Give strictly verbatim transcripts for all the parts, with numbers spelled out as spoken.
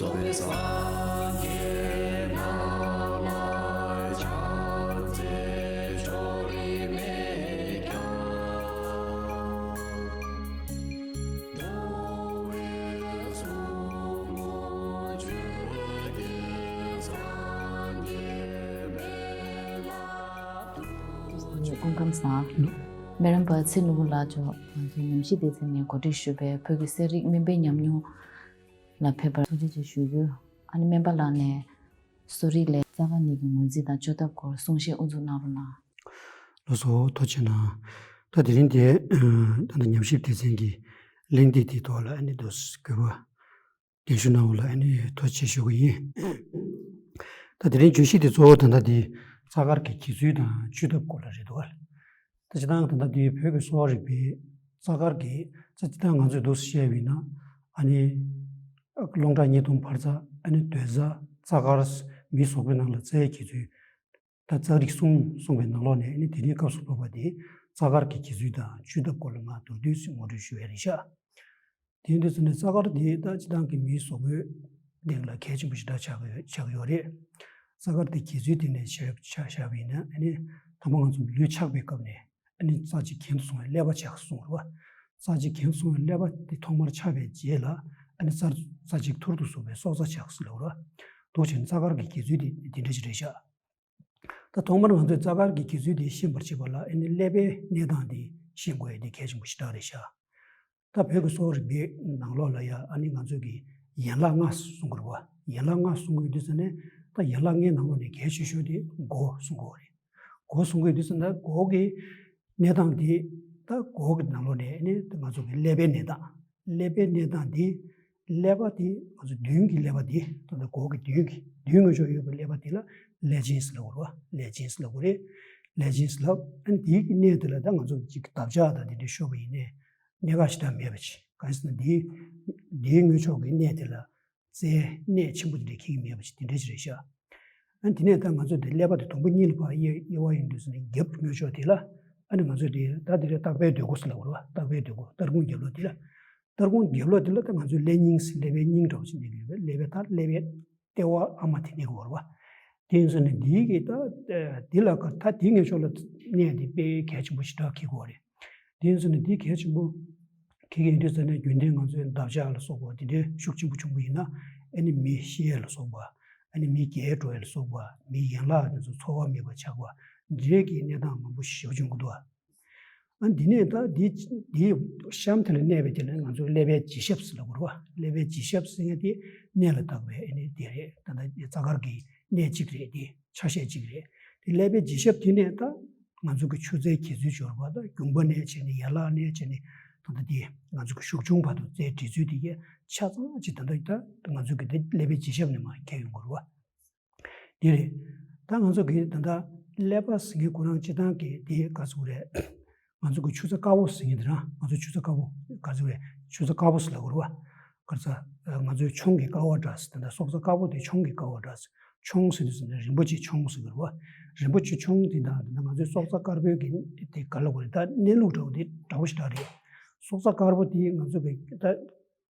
སྐུ་ཁམས་བཟང་། སྨན་རམས་པ་ཚེ་ནོར་བུ་ལགས་མཆོག་ང་ཚོའི་ཉམས་ཞིབ་སྡེ་ཚན་ནས་གོ་སྒྲིག་ཞུས་པའི་བོད་ཀྱི་གསོ་རིག་སྨན་པའི་ཉམས་མྱོང་ལ་ཕེབས་པར་ཐུགས་རྗེ་ཆེ་ཞུ་རྒྱུ། ཨ་ནི་སྨན་པ་ལགས་ནས་གསོ་རིག་ལས་རྩ་བ་ཉིད་ཀྱི་ངོས་འཛིན་དང་བཅོས་ཐབས་སྐོར་གསུང་བཤད་དབུ་འཛུགས་གནང་རོགས་གནང་། ལགས་སོ། ཐུགས་རྗེ་གནང་། ད་དེ་རིང་དེ་ད་ལྟ་ཉམས་ཞིབ་སྡེ་ཚན་གྱི་གླེང་སྟེགས་དེའི་ཐོག་ལ་ཨ་ནི་འདུག་དགོས་པ། རྒན་ཞུ་གནང་བ་ལ་ཨ་ནི་ཐུགས་རྗེ་ཆེ་ཞུ་གི་ཡིན། ད་དེ་རིང་བརྗོད་གཞི་དེ་གཙོ་བོ་ད་ལྟ་དེ་རྩ་དཀར་གྱི་དགེ་ཚུལ་དང་བཅོས་ཐབས་སྐོར་ལ་རེད་འདུག་ག་ད་སྤྱིར་བཏང་ད་ལྟ་དེ་བོད་ཀྱི་གསོ་བ་རིག་པའི་རྩ་དཀར་གྱི་ད་སྤྱིར་བཏང་ང་ཚོས་འདུག་སེ་བཤད་པ་ཡིན་ན་ཨ་ནི་རླུང་ཁྲག་གཉིས་སྟོང་འཕར་རྩ། ཨ་ནི་སྡོད་རྩ། རྩ་དཀར། མིའི་གཟུགས་པོའི་ནང་ལ་རྩའི་དགེ་ཚུལ། ད་རྩ་རིག་གསུམ་གསུངས་པའི་ནང་ལོགས་ནས་ཨ་ནི་དེ་རིང་སྐབས་སུ་བབས་པ་དེ་རྩ་དཀར་གྱི་དགེ་ཚུལ་དང་བཅོས་ཐབས་སྐོར་ལ་མར་མདོར་བསྡུས་ཤིག་ངོ་སྤྲོད་ཞུ་ཡ་རེད་ཤག་དེ་ཡིན་དུས་ཙམ་ནས་རྩ་དཀར་དེ་ད་སྤྱིར་བཏང་གི་མིའི་གཟུགས་པོའི་སྟེང་ལ་གལ་ཆེན་པོ་ཞེ་དྲག་ཆགས་ཀྱི་ཡོད་ཆགས་ཀྱི་ཡོད་རེད། རྩ་དཀར་དེ་དགེ་ཚུལ་སྟེང་ནས་ཆ་ཆ་བཞག་པ་ཡིན་ན་ཨ་ནི་དང་པོ་ང་ཚོ་ལུས་ཆགས་པའི་སྐབས་ནས་ཨ་ནི་རྩ་གཅིག་གྱེན་དུ་སོང་བའི་ཀླད་པ་ཆགས་སོང་རེད་བ། རྩ་གཅིག་གྱེན་དུ་སོང་བའི་ཀླད་པ་དེ་ཐོག་མར་ཆགས་པའི་རྗེས་ལ་ཨ་ནི་རྩ་རྩ་གཅིག་ཐུར་དུ་སོང་བའི་སྲོག་རྩ་ཆགས་སོང་ལབ་རེད་བ། འདུག་བྱས་ནས་རྩ་དཀར་གྱི་དགེ་ཚུལ་དེ་དེ་འདྲ་ཞིག་རེད་ཤག་ད་ཐོག་མར་ང་ཚོས་རྩ་དཀར་གྱི་དགེ་ཚུལ་དེ་ཤེས་པར་བྱེད་པ་ལ་ཨ་ནི་ཀླད་པའི་གནས་སྟངས་དེ་ཤེས་དགོས་ཡ་དེ་གལ་ཆེན་པོ་ཞེ་དྲག་རེད་ཤག་ད་བོད་ཀྱི་གསོ་བ་རིག་པའི་ནང་ལོགས་ལ་ཡ་ཨ་ནི་ང་ཚོ་གི་ཡན་ལག་ལྔ་གསུང་གི་རེད་བ། ཡན་ལག་ལྔ་གསུང་གི་ཡོད་དུས་ཙ་ནས་ད་ཡན་ལག་ལྔའི་ནང་ལོགས་ནས་གལ་ཆེ་ཤོས་དེ་མགོ་གསུང་གི་ཡོད་རེད། མགོ་གསུང་གི་ཡོད་དུས་ཙ་ན་མགོ་གི་གནས་སྟངས་དེ་ད་མགོ་གི་ནང་ལོགས་ནས་ཨ་ནི་ང་ཚོ་གི་ཀླད་པའི་གནས་སྟངས། ཀླད་པའི་གནས་སྟངས་དེ་ཀླད་པ་དེ་ང་ཚོ་མདུན་གྱི་ཀླད་པ་དེ་ད་ལྟ་མགོ་གི་མདུན་གྱི་མདུན་ངོས་ཕྱོགས་ཡོད་པའི་ཀླད་པ་དེ་ལ་ཀླད་ཆེན་ཟེར་ལབ་དགོས་རེད་བ། ཀླད་ཆེན་ཟེར་ལབ་དགོས་རེད། ཀླད་ཆེན་ཟེར་ལབ། ཨ་ནི་དེའི་གི་གནས་དེ་ལ་ད་ང་ཚོ་གཅིག་འདབ་ཆགས་དང་དེ་འདྲ་ཤོར་བ་ཡིན་ནའི་གནད་འགག་ཞེ་དྲག་མེད་པ་ཅིག་གང་ཡིན་ཟེར་ན་དེའི་དེའི་ངོས་ཕྱོགས་ཀྱི་གནས་དེ་ལ་རྩའི་གནད་ཆེན་པོ་དེ་འདྲ་འཁེལ་གྱི་མེད་པ་ཅིག་དེ་འདྲ་ཅིག་རེད་ཤག་ཨ་ནི་དེ་ནས་ད་ང་ཚོ་དེ་ཀླད་པ་དེ་དུམ་བུ་གཉིས་ལ་ཕར་དབྱེ་དབྱེ་བ་ཡིན་དུས་ཙ་ནས་རྒྱབ་ངོས་ཕྱོགས་དེ་ལ་ཨ་ནི་ང་ཚོས་དེ་ད་དེ་རེད་སྟག་པའི་སྡོད་སྒོ་ཟེར་ལབ་རེད་བ། སྟག་པའི་སྡོད་སྒོ་སྟར་ཁུང་རྒྱབ་ལོགས་དེ་ལ། སྟར་ཁུང་རྒྱབ་ལོགས་དེ་ལ་ད་ང་ཚོའི་ཀླད་སྙིང་ཟེར་ཀླད་པའི་སྙིང་འདྲ་བོ་ཅིག་གནས་ཀྱི་ཡོད་པས། ཀླད་པའི་ད་ཀླད་པའི་ལྟེ་བ་ཨ་མ་དེ་གནས་ཀྱི་ཡོད་རེད་བ། དེ་ཡིན་ཙ་ནས་འདིའི་གི་ད་འདི་ལ་ད་འདིའི་ངོས་ཕྱོགས་ལ་གནས་དེ་དཔེ་གལ་ཆེན་པོ་ཞེ་དྲག་འཁེལ་གྱི་ཡོད་རེད། དེ་ཡིན་ཙ་ནས་འདི་གལ་ཆེན་པོ་འཁེལ་གྱི་ཡོད་དུས་ཙ་ནས་རྒྱུན་ལྡན་ང་ཚོའི་འདབ་ཆགས་ལ་སོགས་པ་དེ་འདྲའི་ཤུགས་ཆེན་པོ་བྱུང་པ་ཡིན་ན་ཨ་ནི་མི་ཤི་ཡས་ལ་སོགས་པ། ཨ་ནི་མི་རྒས་འགྲོ་ཡས་ལ་སོགས་པ། མི་ཡན་ལག་དེ་ཚོ་ཚོར་བ་མེད་པ་ཆགས་པ་འདྲའི་གི་གནས་སྟངས་མང་པོ་ཞེ་པོ་བྱུང་གི་འདུག་ཨ་འདི་ནས་ད་འདི་འདི་གཤམ་དེ་ལ་གནས་པའི་དེ་ལ་ང་ཚོ་ཀླད་པའི་ལྗིད་ཤབས་ཟེར་ལབ་དགོས་རེད་བ། ཀླད་པའི་ལྗིད་ཤབས་ཟེར་མཁན་དེ་གནད་ལ་བཏགས་པའི་ཨ་ནི་དེ་རེད། ད་ལྟ་རྩ་དཀར་གྱི་གནད་གཅིག་རེད། དེ་ཆ་ཤས་གཅིག་རེད། དེ་ཀླད་པའི་ལྗིད་ཤབས་དེ་ནས་ད་ང་ཚོ་གི་མཆུ་རྩའི་གྱེས་ཚུལ་སྦྱོར་བ་དང་རྒྱུངས་པ་ནས་བྱས་ནས་ཡན་ལག་ནས་བྱས་ནས་ད་ལྟ་དེ་ང་ཚོ་གི་གཞུག་ཆུང་བར་དུ་རྩའི་འབྲི་ཚུལ་དེ་གས་ཆ་ཚང་ཅིག་ད་ལྟ་ད་ང་ཚོ་གི་ད་ཀླད་པའི་ལྗིད་ཤབས་ནས་མར་འཁྱེར་ཡོང་དགོས་རེད་བ། འདི་རེད། ད་ང་ཚོ་གི་ད་ལྟ་ཀླད་པ་ཟེར་མཁན་ཁོ་རང་སྤྱིར་བཏང་གི་དེ་ག་ཚོད་རེད། ང་ཚོ་གི་ཆུ་ཚ་དཀར་པོ་ཟེར་མཁན་དེ་རང་ང་ཚོ་ཆུ་ཚ་དཀར་པོ་ག་ཚོད་རེད། ཆུ་ཚ་དཀར་པོ་ཟེར་ལབ་དགོས་རེད་བ། ག་ཚ། ང་ཚོའི་མཆོང་གི་ཀ་བ་འདྲ་ཟེར། ད་ལྟ་སྲོག་རྩ་དཀར་པོ་དེ་མཆོང་གི་ཀ་བ་འདྲ་ཟེར། མཆོང་ཟེར་དུས་ཙམ་ནས་རིན་པོ་ཆེ་མཆོང་ཟེར་གི་རེད་བ། རིན་པོ་ཆེ་མཆོང་དེ་དང་ད་ལྟ་ང་ཚོའི་སྲོག་རྩ་དཀར་པོའི་གི་དེ་ག་ལབ་དགོས་རེད། ད་གནས་ལུགས་འདྲ་བོ་དེ་འདྲ་བོ་ཞིག་འདྲ་རེད། སྲོག་རྩ་དཀར་པོ་དེ་ང་ཚོ་གི་ད་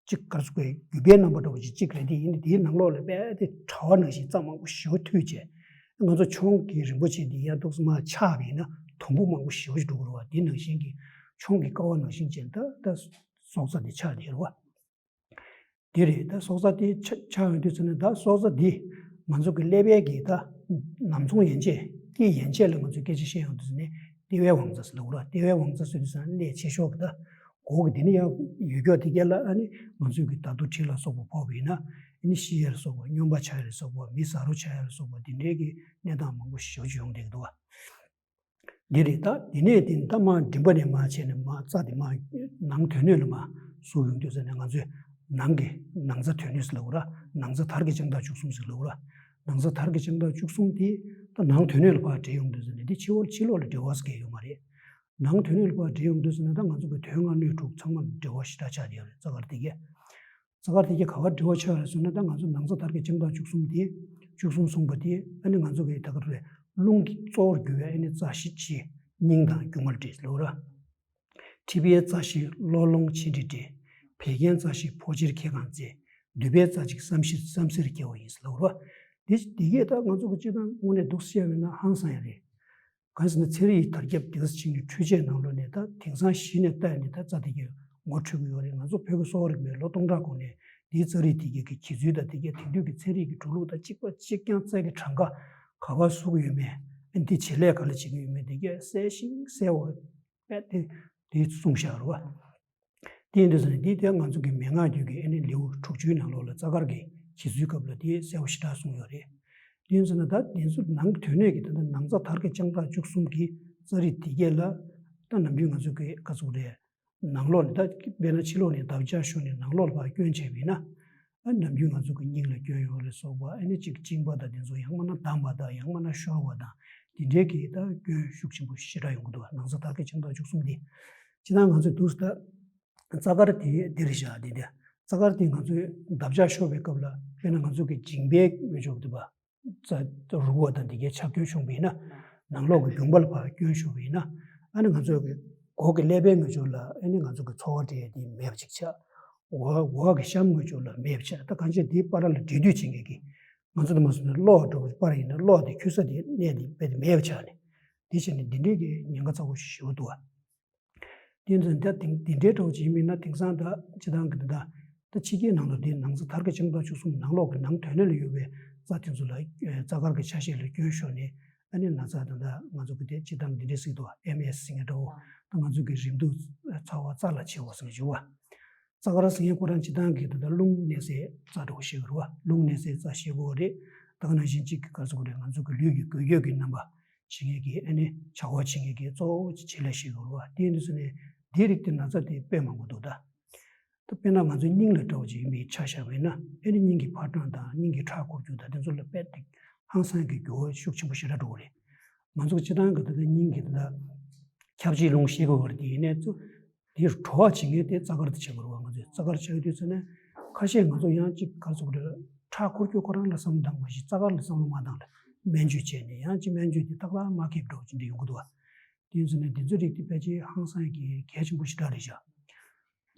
གཅིག་ག་རེ་ཟེར་དགོས། རྒྱུ་པའི་རྣམ་པ་འདྲ་བོ་ཅིག་གཅིག་རེད། དེ་ཡིན་དེའི་ནང་ལོགས་ལ་དཔེ་དེ་དྲ་བ་ནང་བཞིན་རྩ་མང་པོ་ཞེ་པོ་མཐུད་བྱས། ང་ཚོ་མཆོང་གི་རིན་པོ་ཆེ་འདི་ཡར་ཏོག་ཙམ་མར་ཆག་པ་ཡིན་ན་དུམ་བུ་མང་པོ་ཞེ་པོ་ཞིག་འགྲོ་གི་རེད་བ། དེ་ནང་བཞིན་གྱི་མཆོང་གི་ཀ་བ་ནང་བཞིན་བྱས་ད་ད་སྲོག་རྩ་དེ་ཆག་བསྡད་རེད་བ། དེ་རེད། ད་སྲོག་རྩ་དེ་ཆག་ཆག་ཡོང་དུས་ཙམ་ནས་ད་སྲོག་རྩ་འདི་ང་ཚོ་གི་ཀླད་པའི་གི་ད་ནམ་ཚོང་ཡན་ཆད་ཀྱི་ཡན་ཆད་ལ་ང་ཚོས་སྐད་ཆ་བཤད་ཡོང་དུས་ཙམ་ནས་ལྟེ་བའི་དབང་རྩ་ཟེར་ལབ་དགོས་རེད་བ། ལྟེ་བའི་དབང་རྩ་ཟེར་དུས་ཙམ་ནས་སྣེ་ཆེ་ཤོས་ཀྱི་ད་མགོ་གི་དེ་ནས་ཡར་ཡོད་སྐྱོ་དེ་གས་ལ་ཨ་ནི་ང་ཚོས་གི་ད་དུ་གྲི་ལ་སོགས་པ་ཕོག་པ་ཡིན་ན་ཨ་ནི་ཤི་ཡས་ལ་སོགས་པ་སྨྱོན་པ་ཆགས་ཡས་ལ་སོགས་པ་མི་ཟ་རོ་ཆགས་ཡས་ལ་སོགས་པ་དེ་འདྲའི་གི་གནས་སྟངས་མང་པོ་ཞེ་པོ་ཅིག་ཡོང་བསྡད་ཀྱི་འདུག་བ། འདི་རེད། ད་འདི་ནས་དེ་ད་མར་མགྲིན་པ་ནས་མར་བྱས་ནས་མར་རྩ་དེ་མར་ནང་དོན་སྣོད་ལ་མར་ཟུག་ཡོང་དུས་ཙམ་ནས་ང་ཚོས་ནང་གི་ནང་རྩ་དོན་སྣོད་ཟེར་ལབ་དགོས་རེད་བ། ནང་རྩ་དར་གྱི་དཔྱང་ཐག་བཅུ་གསུམ་ཟེར་ལབ་དགོས་རེད་བ། ནང་རྩ་དར་གྱི་དཔྱང་ཐག་བཅུ་གསུམ་དེ་ད་ནང་དོན་སྣོད་ལ་ཕར་འབྲེལ་ཡོང་དུས་ཙམ་ནས་དེ་ཕྱི་ལོགས་ཕྱི་ལོགས་ལ་འབྲེལ་བ་ཟེར་མཁན་ཡོད་མ་རེད། ནང་དོན་སྣོད་ལ་ཕར་འབྲེལ་ཡོང་དུས་ཙམ་ནས་ད་ང་ཚོ་གི་དོན་ལྔ་སྣོད་དྲུག་ཚང་མ་ལ་འབྲེལ་བ་ཞེ་དྲག་ཆགས་བསྡད་ཡོད་རེད། རྩ་དཀར་དེ་གས། རྩ་དཀར་དེ་གས་ག་པར་འབྲེལ་བ་ཆགས་རེད་ཟེར་ན་ད་ང་ཚོ་ནང་རྩ་དར་གྱི་དཔྱང་ཐག་བཅུ་གསུམ་དེ། བཅུ་གསུམ་གསུངས་པ་དེ་ཨ་ནི་ང་ཚོ་གི་ད་ག་རེད། རླུང་གི་གཙོ་བོར་གྱུར་བའི་ཨ་ནི་རྩ་བཞི་བྱས། སྙིང་དང་རྒྱུ་མར་འདྲེས་ལབ་དགོས་རེད་བ། མཁྲིས་པའི་རྩ་བཞི་གློ་ལོང་མཆིན་མཁྲིས་འདྲེས། བད་ཀན་རྩ་བཞི་ཕོ་མཆེར་མཁལ་རྐང་རྩེ། འདུས་པའི་རྩ་གཅིག་བསམ་ཤེས་བསམ་སེལ་སྐྱེ་བ་ཡིན་ཟེར་ལབ་རེད་བ། དེ་དེ་གས་ད་ང་ཚོ་གི་སྤྱིར་བཏང་དངོས་གནས་འདུག་སེ་བཤད་པ་ཡིན་ན་ཧང་སང་ཡ་རེད། གང་ཟེར་ན་ཚན་རིག་དར་ཁྱབ་དེ་ག་ཚོད་ཕྱིན་ནས་འཕྲུལ་ཆས་ནང་ལོགས་ནས་ད་དེང་སང་གཞི་ནས་བལྟས་ནས་ད་རྩ་དེ་གས་ངོ་འཕྲོད་ཀྱི་ཡོད་རེད། ང་ཚོ་བོད་ཀྱི་གསོ་བ་རིག་པའི་ལོ་སྟོང་ཕྲག་གོང་ནས་དེའི་རྩ་རིག་དེ་གས་ཀྱི་གྱེས་ཚུལ་དང་དེ་གས་དེང་དུས་ཀྱི་ཚན་རིག་གི་འགྲོ་ལུགས་དང་གཅིག་པ་གཅིག་རྐྱང་རྩལ་གྱི་གྲངས་ཀ་ག་པར་བཟོ་གི་ཡོད་མེད། ཨ་ནི་དེ་བྱེད་ལས་ག་ལ་བྱེད་ཀྱི་ཡོད་མེད་དེ་གས་གསལ་ཞིང་གསལ་བ་དཔེ་དེ་དེ་གསུངས་བཞག་རེད་བ། དེ་ཡིན་དུས་ཙང་ནས་འདི་དེ་ང་ཚོ་གི་མན་ངག་རྒྱུད་ཀྱི་ཨ་ནི་ལེའུ་དྲུག་ཅུའི་ནང་ལོགས་ལ་རྩ་དཀར་གྱི་གྱེས་ཚུལ་སྐབས་ལ་དེ་གསལ་པོ་ཞེ་དྲག་གསུངས་ཡོད་རེད། དེ་ཡིན་ཙང་ན་ད་དེ་ཚོ་ནང་གི་དོན་གནད་ཀྱི་ད་ལྟ་ནང་རྩ་དར་གྱི་ལྕགས་ཐག་བཅུ་གསུམ་གྱི་རྩ་རིག་དེ་གས་ལ་ད་ནམ་རྒྱུན་ང་ཚོ་གི་ག་ཚོད་རེད། ནང་ལོགས་ནས་ད་དཔེར་ན་ཕྱི་ལོགས་ནས་འདབ་ཆགས་ཤོར་ནས་ནང་ལོགས་ལ་ཕར་སྐྱོན་བྱས་པ་ཡིན་ན། ཨ་ནམ་རྒྱུན་ང་ཚོ་གི་སྙིང་ལ་སྐྱོན་ཡོང་བ་ལ་སོགས་པ་ཨ་ནི་གཅིག་གཅིན་པ་དང་དེ་ཚོ་ཡང་མིན་ན་བསྡམས་པ་དང་ཡང་མིན་ན་ཤོར་བ་དང་དེ་འདྲའི་གི་ད་སྐྱོན་ཤུགས་ཆེན་པོ་ཞེ་དྲག་ཡོང་གི་འདུག་ནང་རྩ་དར་གྱི་ལྕགས་ཐག་བཅུ་གསུམ་དེ། སྤྱིར་བཏང་ང་ཚོས་འདུག་ད། རྩ་དཀར་དེ་འདིར་བཞག་དེ་འདི། རྩ་དཀར་དེ་ང་ཚོས་འདབ་ཆགས་ཤོར་བའི་སྐབས་ལ་དཔེར་ན་ང་ཚོ་གི་མཇིང་པའི་ངོས་ཕྱོགས་དེ་པ། རྩ་རུ་བ་དང་དེ་གའི་ཆག་སྐྱོན་བྱུང་བ་ཡིན་ན། ནང་ལོགས་ཀྱི་རྒྱུངས་པ་ལ་ཕར་སྐྱོན་བྱུང་བ་ཡིན་ན། ཨ་ནི་ང་ཚོ་གི་མགོ་གི་ཀླད་པའི་ངོས་ཕྱོགས་ལ་ཨ་ནི་ང་ཚོ་གི་ཚོར་བ་སྤྲད་ཡས་དེ་མེད་པ་ཅིག་ཆགས། འོག་འོག་གི་གཤམ་ངོས་ཕྱོགས་ལ་མེད་པ་ཆགས། ད་གང་ཅི་དེའི་བར་ལ་འབྲེལ་མཐུད་བྱེད་མཁན་གྱི། ང་ཚོ་དུ་མ་སོང་ན་གློག་འགྲོ་བའི་པར་ཡིན་ན་གློག་དེ་འཁྱུད་ས་དེ་གནས་དེ་རྦད་དེ་མེད་པ་ཆགས་ནས། དེ་བྱས་ནས་འདི་འདྲའི་གི་ཉེན་ཁ་ཚ་བོ་ཞེ་པོ་འདུག་བ། དེ་ཚོ་འདི་འདི་འདྲའི་འདྲ་བོ་ཅིག་ཡིན་པ་ཡིན་ན་དེང་སང་ད་སྤྱིར་བཏང་གི་འདི་ད་ད་ཕྱི་རྒྱལ་ནང་ལོགས་དེ་ནང་རྩ་དར་གྱི་ལྕགས་ཐག་བཅུ་གསུམ་ནང་ལོགས་ཀྱི་ནང་དོན་ལ་ཡོད་པའི་རྩ་དེ་ཚོ་ལ་རྩ་དཀར་གྱི་ཆ་ཤས་ལ་སྐྱོན་ཤོར་ནས་ཨ་ནི་ན་ཚ་ད་ད་ང་ཚོ་གི་དེ་སྤྱིར་བཏང་འདི་འདྲའི་སྲིད་དོ་ཨེམ་ཨེས་ཟེར་མཁན་འདྲ་བོ་ད་ང་ཚོ་གི་རིམས་དུག་ཚ་བ་རྩ་ལ་ཆེ་བ་ཟེར་གྱི་ཡོད་བ། རྩ་དཀར་ཟེར་མཁན་ཁོ་རང་སྤྱིར་བཏང་གི་ད་ལྟ་རླུང་གནས་སའི་རྩ་འདྲ་བོ་ཞིག་རེད་བ། རླུང་གནས་སའི་རྩ་ཞིག་གོ་རེད། ད་ག་ནང་བཞིན་གཅིག་གི་ག་རེ་ཟེར་དགོས་རེད། ང་ཚོ་གི་ལུས་ཀྱི་འགུལ་སྐྱོད་ཀྱི་རྣམ་པ་བྱེད་མཁན་གྱི་ཨ་ནི་བྱ་བ་བྱེད་མཁན་གྱི་གཙོ་བོ་བྱེད་ལས་ཞིག་ཡོད་རེད་བ། དེ་ཡིན་དུས་ཙང་ནས་དེའི་རིགས་དེ་ན་ཚ་དེ་དཔེ་མང་པོ་འདུག་ད་ད་དཔེར་ན་ང་ཚོའི་སྙིང་ལ་འདྲ་བོ་ཅིག་ཡིན་པའི་ཆ་བཞག་པ་ཡིན་ན་ཨ་ནི་སྙིང་གི་འཕར་གྲངས་དང་སྙིང་གི་ཁྲག་འཁོར་རྒྱུག་དང་དེ་ཚོ་ལ་དཔེ་དེ་ཧང་སང་གི་འགྱུར་བ་ཤུགས་ཆེན་པོ་ཞེ་དྲག་འགྲོ་གི་རེད། ང་ཚོ་སྤྱིར་བཏང་གི་ད་ལྟ་སྙིང་གི་ད་ལྟ་ཁྱབ་བྱེད་རླུང་ཤེས་དགོས་པ་དེ་ཡིན་ནའི་ཚོ། དེ་བྲོ་བ་བྱེད་མཁན་དེ་རྩ་དཀར་དེ་བྱེད་དགོས་རེད་བ། ང་ཚོས་རྩ་དཀར་བྱེད་དུས་ཚོད་ནས་ཁ་ཤས་ང་ཚོ་ཡང་གཅིག་ག་རེ་ཟེར་དགོས་རེད། ཁྲག་འཁོར་སྐྱོད་ཁོ་རང་ལ་བསམ་བློ་བཏང་མ་གཞི་རྩ་དཀར་ལ་བསམ་བློ་མ་བཏང་ལ་སྨན་བཅོས་བྱས་ནས་ཡང་གཅིག་སྨན་བཅོས་དེ་ཏག་ཏག་མ་ཁེབས་འགྲོ་བ་ཅིག་འདྲ་ཡོང་གི་འདུག་བ། དེ་ཡིན་ཙང་ནས་དེ་ཚོའི་རིགས་དེ་ཕལ་ཆེར་ཧང་སང་གི་གལ་ཆེན་པོ་ཞེ་དྲག་རེད་བཞག་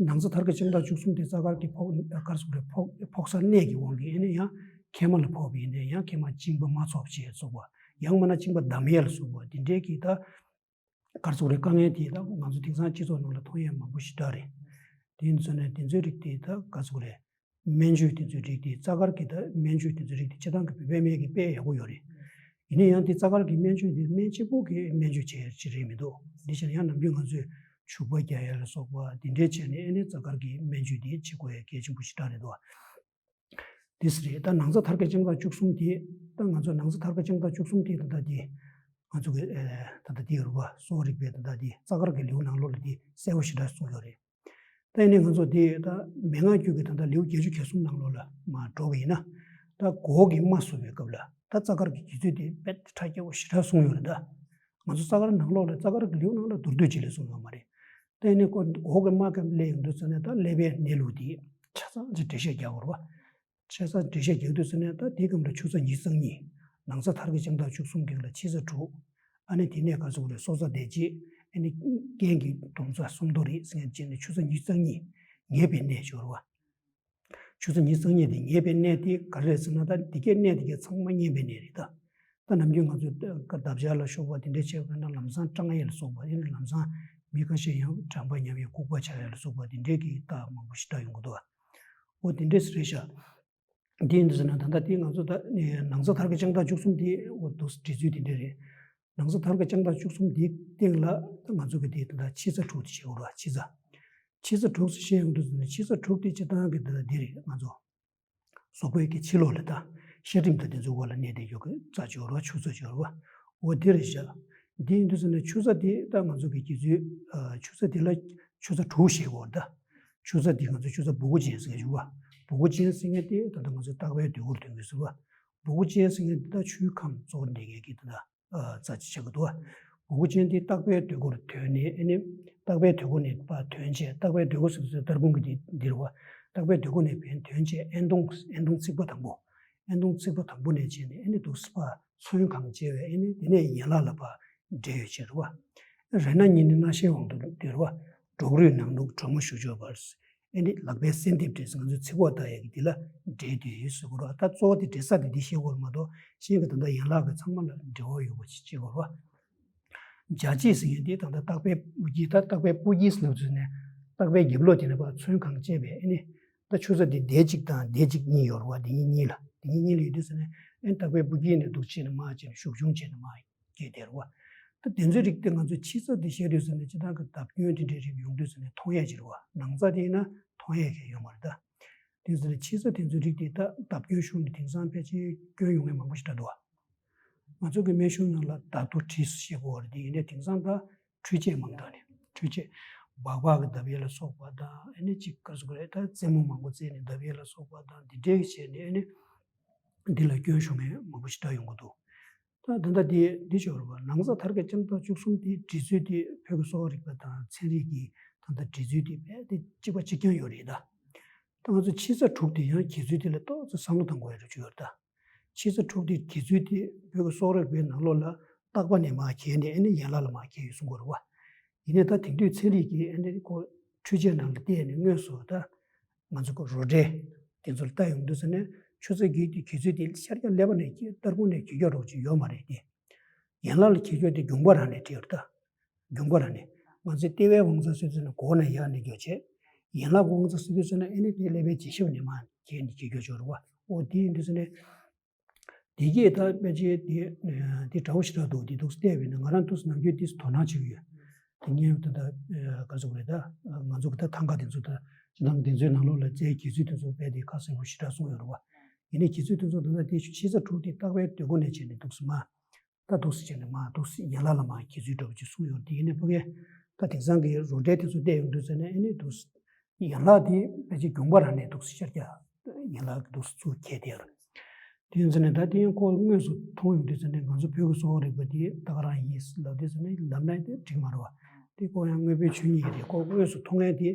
ནང་རྩ་དར་གྱི་ལྕགས་ཐག་བཅུ་གསུམ་དེ་རྩ་དཀར་གྱི་ཕོག་ག་རེ་ཟེར་དགོས་རེད། ཕོག་ཕོག་ས་གནས་ཀྱི་དབང་གིས་ཨ་ནི་ཡང་མཁལ་མ་ལ་ཕོག་པ་ཡིན་ནའི་ཡང་མཁལ་མ་གཅིན་པ་མ་ཚོགས་བྱས་སོགས་པ་ཡང་མིན་ན་གཅིན་པ་བསྡམ་ཡས་ལ་སོགས་པ་དེ་འདྲའི་གི་ད། ག་རེ་ཟེར་དགོས་རེད། དཀའ་ངལ་དེ་ད་ང་ཚོ་དེང་སང་སྤྱི་ཚོགས་ནང་ལ་མཐོང་ཡས་མང་པོ་ཞེ་དྲག་རེད། དེ་ཡིན་ཙང་ནས་དེ་ཚོའི་རིགས་དེ་ད་ག་རེ་ཟེར་དགོས་རེད། སྨན་བཅོས་དེ་ཚོའི་རིགས་དེ་རྩ་དཀར་གྱི་ད་སྨན་བཅོས་དེ་ཚོའི་རིགས་དེ་སྤྱིར་བཏང་གི་བོད་པའི་སྨན་གྱིས་དཔེ་ཡག་པོ་ཡོད་རེད། ཡིན་ན་ཡང་དེ་རྩ་དཀར་གྱི་སྨན་བཅོས་དེ་སྨན་གཅིག་པོ་གིས་སྨན་བཅོས་བྱེད་ཡས་ཅིག་རེད་མི་འདུག་དེ་བྱས་ན་ཡང་ནམ་རྒྱུན་ང་ཚོས་བྱུག་པ་རྒྱག་ཡས་ལ་སོགས་པ་དེ་འདྲས་བྱས་ནས་ཨ་ནི་རྩ་དཀར་གྱི་སྨན་བཅོས་དེ་བྱེད་དགོས་ཡས་གལ་ཆེན་པོ་ཞེ་དྲག་རེད་དོ། དེ་སྲིད་རེད། ད་ནང་རྩ་དར་གྱི་ལྕགས་ཐག་བཅུ་གསུམ་དེ། ད་ང་ཚོ་ནང་རྩ་དར་གྱི་ལྕགས་ཐག་བཅུ་གསུམ་དེ་ད་ལྟ་དེ། ང་ཚོ་གི་ཨེ། ད་ལྟ་དེ་རུ་བ་གསོ་བ་རིག་པའི་ད་ལྟ་དེ་རྩ་དཀར་གྱི་ལེའུ་ནང་ལོགས་ལ་དེ་གསལ་པོ་ཞེ་དྲག་གསུངས་ཡོད་རེད། ད་ཡིན་ནའི་ང་ཚོ་དེ་ད་མན་ངག་རྒྱུད་ཀྱི་ད་ལྟ་ལེའུ་བརྒྱད་ཅུ་གྱ་གསུམ་ནང་ལོགས་ལ་མར་འགྲོ་བ་ཡིན་ན། ད་མགོ་བོ་གི་རྨ་གསོ་བའི་སྐབས་ལ་ད་རྩ་དཀར་གྱི་དགེ་ཚུལ་དེ་རྦད་དེ་ཁྲ་རྒྱས་པོ་ཞེ་དྲག་གསུངས་ཡོད་རེད་ད། ང་ཚོ་རྩ་དཀར་ནང་ལོགས་ལ་རྩ་དཀར་གྱི་ལེའུ་ནང་ལ་མདོར་བསྡུས་ཅིག་ལས་གསུངས་ཡོད་མ་རེད། ད་ཡིན་ནའི་ཁོ་མགོ་བོ་གི་རྨ་གི་སླེབས་ཡོང་དུས་ཙ་ནས་ད་ཀླད་པའི་གནས་ལུགས་དེ་ཆ་ཚང་ཅིག་འགྲེལ་བཤད་རྒྱག་དགོས་རེད་བ། ཆ་ཚང་འགྲེལ་བཤད་རྒྱག་དུས་ཙ་ནས་ད་དེའི་སྐབས་ལ་ཆུ་ཚ་ཉི་ཤུ་རྩ་གཉིས། ནང་རྩ་དར་གྱི་ལྕགས་ཐག་བཅུ་གསུམ་གྱི་ལ་ཕྱི་རྩ་དྲུག་ཨ་ནི་དེ་ནས་ག་རེ་ཟེར་དགོས་རེད། སོ་རྩ་དེ་རྗེས་ཨ་ནི་རྐན་གྱི་མདུང་རྩ་སུམ་མདོ་རེད་ཟེར་མཁན་བྱས་ནས་ཆུ་ཚ་ཉི་ཤུ་རྩ་གཉིས་ཉེས་པའི་གནས་ཡོད་རེད་བ། ཆུ་ཚ་ཉི་ཤུ་རྩ་གཉིས་དེ་ཉེས་པའི་གནས་དེ་ག་རེ་རེད་ཟེར་ན། ད་འདི་གའི་གནས་དེ་གའི་ཚང་མ་ཉེས་པའི་གནས་རེད་ད། ད་ནམ་རྒྱུན་ང་ཚོས་འདབ་ཆགས་ལ་ཤོར་བ་དེ་འདྲས་བྱས་པ་ན་ལམ་སང་སྐྲངས་ཡས་ལ་སོགས་པ་ཡིན་ན་ལམ་སང་མི་ཁ་ཤས་ཡང་གྲང་པ་ཉམས་ཡས་ལྐུགས་པ་ཆགས་ཡས་ལ་སོགས་པ་དེ་འདྲས་ཀྱི་རྟགས་མང་པོ་ཞེ་དྲག་ཡོང་གི་འདུག་འོ་དེ་འདྲས་རེད་ཤག་དེ་ཡིན་དུས་ཟེར་ན་ད་ལྟ་དེ་ང་ཚོ་ད་ནང་རྩ་དར་གྱི་ལྕགས་ཐག་བཅུ་གསུམ་དེ་འོ་འདུག་འབྲི་ཚུལ་དེ་འདྲས་རེད། ནང་རྩ་དར་གྱི་ལྕགས་ཐག་བཅུ་གསུམ་དེའི་སྟེང་ལ་ད་ང་ཚོ་གི་དེ་ད་ལྟ་ཕྱི་རྩ་དྲུག་དེ་བྱེད་དགོས་རེད་བ། ཕྱི་རྩ། ཕྱི་རྩ་དྲུག་ཟེར་བཤད་ཡོང་དུས་ཙ་ནས་ཕྱི་རྩ་དྲུག་དེ་སྤྱིར་བཏང་གི་ད་ལྟ་འདི་རེད། ང་ཚོ་གཟུགས་པོའི་གི་ཕྱི་ལོགས་ལ་ད་ཤ་རིམས་དང་དེ་ཚོའི་འོག་ལ་གནས་བསྡད་ཡོད་གི་རྩ་ཅིག་ཡོད་རེད་བ། ཆུ་རྩ་ཅིག་ཡོད་རེད་བ། འོ་དེ་རེད་བཞག་འདི་ཡིན་དུས་ཙ་ནས་ཆུ་རྩ་དེ་ད་ང་ཚོ་གི་དགེ་ཚུལ་ཆུ་རྩ་དེ་ལ་ཆུ་རྩ་དྲུག་ཞེས་གོ་ད། ཆུ་རྩ་དེ་ང་ཚོ་ཆུ་རྩ་སྦུ་གུ་ཅན་ཟེར་གི་ཡོད་བ། སྦུ་གུ་ཅན་ཟེར་མཁན་དེ་ད་ལྟ་ང་ཚོའི་ལྟག་པའི་སྡོད་སྒོར་ཐོན་གི་ཟེར་བ། སྦུ་གུ་ཅན་ཟེར་མཁན་དེ་ད་ཆུའི་ཁམས་གཙོ་བོར་འདྲེན་མཁན་གྱི་དེ་ད། རྩ་ཅིག་ཆགས་ཀྱི་འདུག་སྦུ་གུ་ཅན་དེ་ལྟག་པའི་སྡོད་སྒོར་ཐོན་ནས་ཨ་ནི། ལྟག་པའི་སྡོད་སྒོ་ནས་ཕར་ཐོན་བྱས། ལྟག་པའི་སྡོད་སྒོ་ཟེར་དུས་སྟར་ཁུང་གི་དེ་འདིར་བ། ལྟག་པའི་སྡོད་སྒོ་ནས་ཕར་ཐོན་བྱས་ཨེན་མདུང་ཨེན་མདུང་ཚིགས་པ་དང་པོ། ཨེན་མདུང་ཚིགས་པ་དང་པོ་ནས་བྱས་ནས་ཨ་ནི་འདུག་སེ་ཕར་ཚོན་གང་བྱས་པས་ཨ་ནི་དེ་ནས་ཡན་ལག་ལ་ཕར་འབྲེལ་ཡོད་བྱས་རེད་བ། རེ་ན་ཉིད་ནི་སྣ་ཤལ་དབང་དུ་འདུས་རེད་བ། སྒྲོག་རུས་ནང་ནུབ་གྲོ་མོ་གཞུ་སྦྱོར་བར། ཨེ་ནི་ལག་པའི་གསལ་འདེབས་འདྲ་ཟེར་ང་ཚོས་ཚིག་ཕོག་བཏགས་ཡག་གི་འདི་ལ་འབྲེལ་དུས་ཟེར་དགོས་རེད་བ། ད་གཙོ་བོ་དེ་འབྲེལ་ས་དེ་འདི་ཤེས་དགོས་རེད་མ་གཏོགས་གཞན་གྱི་ད་ལྟ་ཡན་ལག་གི་ཚང་མ་ལ་འབྲེལ་བ་ཡོད་པ་ཞིག་ཤེས་དགོས་རེད་བ། འཇའ་ཆས་ཟེར་མཁན་དེ་ད་ལྟ་བརྟག་པའི་སྤུ་རྒྱལ། ད་བརྟག་པའི་སྤུ་རྒྱལ་ཟེར་ལབ་དུས་ནས་བརྟག་པའི་རྒྱབ་ལོགས་དེ་ནས་ཕར་ཚོན་གང་བཅད་པས་ཨེ་ནི། ད་ཆུ་ཚོད་དེ་དེ་གཅིག་དང་དེ་གཅིག་གཉིས་ཡོད་རེད་བ། དེ་གཉིས་གཉིས་ལ་དེ་གཉིས་གཉིས་ལ་ཡོད་དུས་ཙ་ནས་ཨེ་ནི་བརྟག་པའི་སྤུ་རྒྱལ་ནས་འདུག་བྱས་ནས་མར་བྱས་ནས་ཤུགས་ཆུང་བྱས་ནས་མར་སྐྱེས་བསྡད་རེད་བ། ད་དེ་ཚོའི་རིགས་དེ་ང་ཚོས་ཕྱི་ཚབ་དེ་བཤད་དུས་ཙ་ནས་སྤྱིར་བཏང་གི་བརྡབ་སྐྱོན་དེ་འདྲའི་རིགས་ཡོང་དུས་ཙ་ནས་མཐོང་ཡས་ཅིག་རེད་བ། ནང་ཚ་དེ་ཡིན་ན་མཐོང་ཡས་གང་ཡང་ཡོད་མ་རེད་ད། དེ་ཚོ་ལ་ཕྱི་ཚ་དེ་ཚོའི་རིགས་དེ་ད་བརྡབ་སྐྱོན་བྱུང་ནས་དེང་སང་ཕལ་ཆེར་སྐྱོན་ཡོང་མཁན་མང་པོ་ཞིག་འདྲ་འདུག་བ། ང་ཚོ་གི་སྨན་གཞུང་ནང་ལ་བརྡབ་ཐོ་བྲིས་སུ་བཤད་དགོས་པ་རེད་དེ། ཡིན་ནའི་དེང་སང་ད་འཕྲུལ་ཆས་མང་དྲགས་ནས་འཕྲུལ་ཆས་སྦག་སྦག་གི་བརྡབ་ཡས་ལ་སོགས་པ་དང་ཨ་ནི་ཅིག་ག་རེ་ཟེར་དགོས་རེད། ད་རྩེད་མོ་མང་པོ་རྩེས་ནས་བརྡབ་ཡས་ལ་སོགས་པ་དང་འདི་འདྲའི་བྱས་ནས་ཨ་ནི་འདི་ལ་སྐྱོན་བྱུང་མཁན་མང་པོ་ཞིག་འདྲ་ཡོང་གི་འདུག་ད་ད་ལྟ་འདི་འདི་ཆོག་རེད་པ། ནང་ཚ་མཐར་གྱིས་ལྕམ་དང་བཅུ་གསུམ་དེ་འབྲི་ཚུལ་དེ་བོད་ཀྱི་གསོ་བ་རིག་པ་དང་ཚན་རིག་གི་ད་ལྟ་འབྲི་ཚུལ་དེ་རྦད་དེ་གཅིག་པ་གཅིག་རྐྱང་ཡོད་རེད་ད། ད་ང་ཚོ་ཕྱི་ཚ་དྲུག་དེ་ཡང་གྱེས་ཚུལ་དེ་ལ་ཏོག་ཙམ་བསམ་བློ་གཏང་དགོས་ཡ་རེ་ཅིག་ཡོད་རེད་ད། ཕྱི་ཚ་དྲུག་དེ་གྱེས་ཚུལ་དེ་བོད་ཀྱི་གསོ་བ་རིག་པའི་ནང་ལོགས་ལ་བརྟག་པ་ནས་མར་གྱེས་ནས་ཨ་ནི་ཡན་ལག་ལ་མར་གྱེས་ཡོད་གསུང་གི་རེད་པ། ཡིན་ནའི་ད་དེང་དུས་ཚན་རིག་གིས་ཨ་ནི་ཁོ་འཕྲུལ་ཆས་ནང་ལ་བལྟས་ནས་དངོས་སུ་ད་ང་ཚོ་གི་རོ་འདྲེན་དེ་ཚོར་ལྟ་ཡོང་དུས་ཙ་ནས་ཆུ་ཚ་གི་དེ་གྱེས་ཚུལ་དེ་ཤར་རྒྱག་ཀླད་པ་ནས་གྱེས། སྟར་ཁུང་ནས་གྱེས་རྒྱག་རོགས་ཅིག་ཡོད་མ་རེད་དེ། ཡན་ལག་ལ་གྱེས་རྒྱག་དེ་དགོངས་པ་རང་ནས་བྲིས་ཡོད་རེད་ད། དགོངས་པ་རང་ནས། ང་ཚོས་ལྟེ་བའི་དབང་རྩ་ཟེར་དུས་ཙ་ནས་མགོ་ནས་ཡར་ནས་རྒྱག་བྱས། ཡན་ལག་གི་དབང་རྩ་ཟེར་དུས་ཙ་ནས་ཨ་ནི་དེ་ཀླད་པའི་ལྗིད་ཤུགས་ནས་མར་གྱེས་ནས་གྱེས་རྒྱག་ཆོག་རེད་པ། ཨོ་དེ་ཡིན་དུས་ཙ་ནས། དེ་གས་ད་ཕལ་ཆེར་དེ་དེ་འདྲ་བོ་ཞིག་རེད་འདུག་དེ་འདུག་སེ་བལྟས་པས་ན་ང་རང་འདུག་སེ་ནམ་རྒྱུན་དེ་དོ་སྣང་བྱེད་ཀྱི་ཡོད། དེ་ངས་ད་ལྟ་ག་ཚོད་རེད་ད། ང་ཚོ་གི་ད་ཐང་ག་དེ་ཚོ་ད་སྤྱིར་བཏང་དེ་ཚོའི་ནང་ལོགས་ལ་རྩའི་གྱེས་ཚུལ་དེ་ཚོ་རྦད་དེ་ཁ་གསལ་པོ་ཞེ་དྲག་གསུངས་ཡོད་རེད་པ། ཡིན་ནའི་གྱེས་ཚུལ་དེ་ཚོ་ད་ལྟ་དེ་ཕྱི་ཚ་དྲུག་དེ་བརྟག་པའི་དུས་འགོ་ནས་བྱས་ནས་འདུག་སེ་མར། ད་འདུག་སེ་བྱས་ནས་མར་འདུག་སེ་ཡན་ལག་ལ་མར་གྱེས་ཚུལ་འདྲ་བོ་ཅིག་གསུངས་ཡོད་རེད། དེ་ཡིན་ནའི་ཕ་གིའི་ད་དེང་སང་གི་རོ་འདྲེན་དེ་ཚོ་བལྟས་ཡོང་དུས་ཙ་ནས་ཨ་ནི་འདུག་སེ་ཡན་ལག་དེ་ཕལ་ཆེར་དགོངས་པ་རང་ནས་འདུག་སེ་ཤར་རྒྱག་ཡན་ལག་གི་འདུག་སེ་ཚུར་གྱེས་བསྡད་ཡོད་རེད། དེ་ཡིན་ཙ་ནས་ད་དེ་ཡང་ཁོ་དངོས་སུ་མཐོང་ཡོང་དུས་ཙ་ནས་ང་ཚོ་བོད་ཀྱི་གསོ་བ་རིག་པ་དེ་ད་ག་རང་ཡིན་ལབ་དུས་ཙ་ནས་ལབ་ན་དེ་འགྲིག་མ་རེད་པ། དེ་ཁོ་ཡང་དངོས་པོའི་ཆོས་ཉིད་རེད། ཁོ་དངོས་སུ་མཐོང་མཁན་དེ་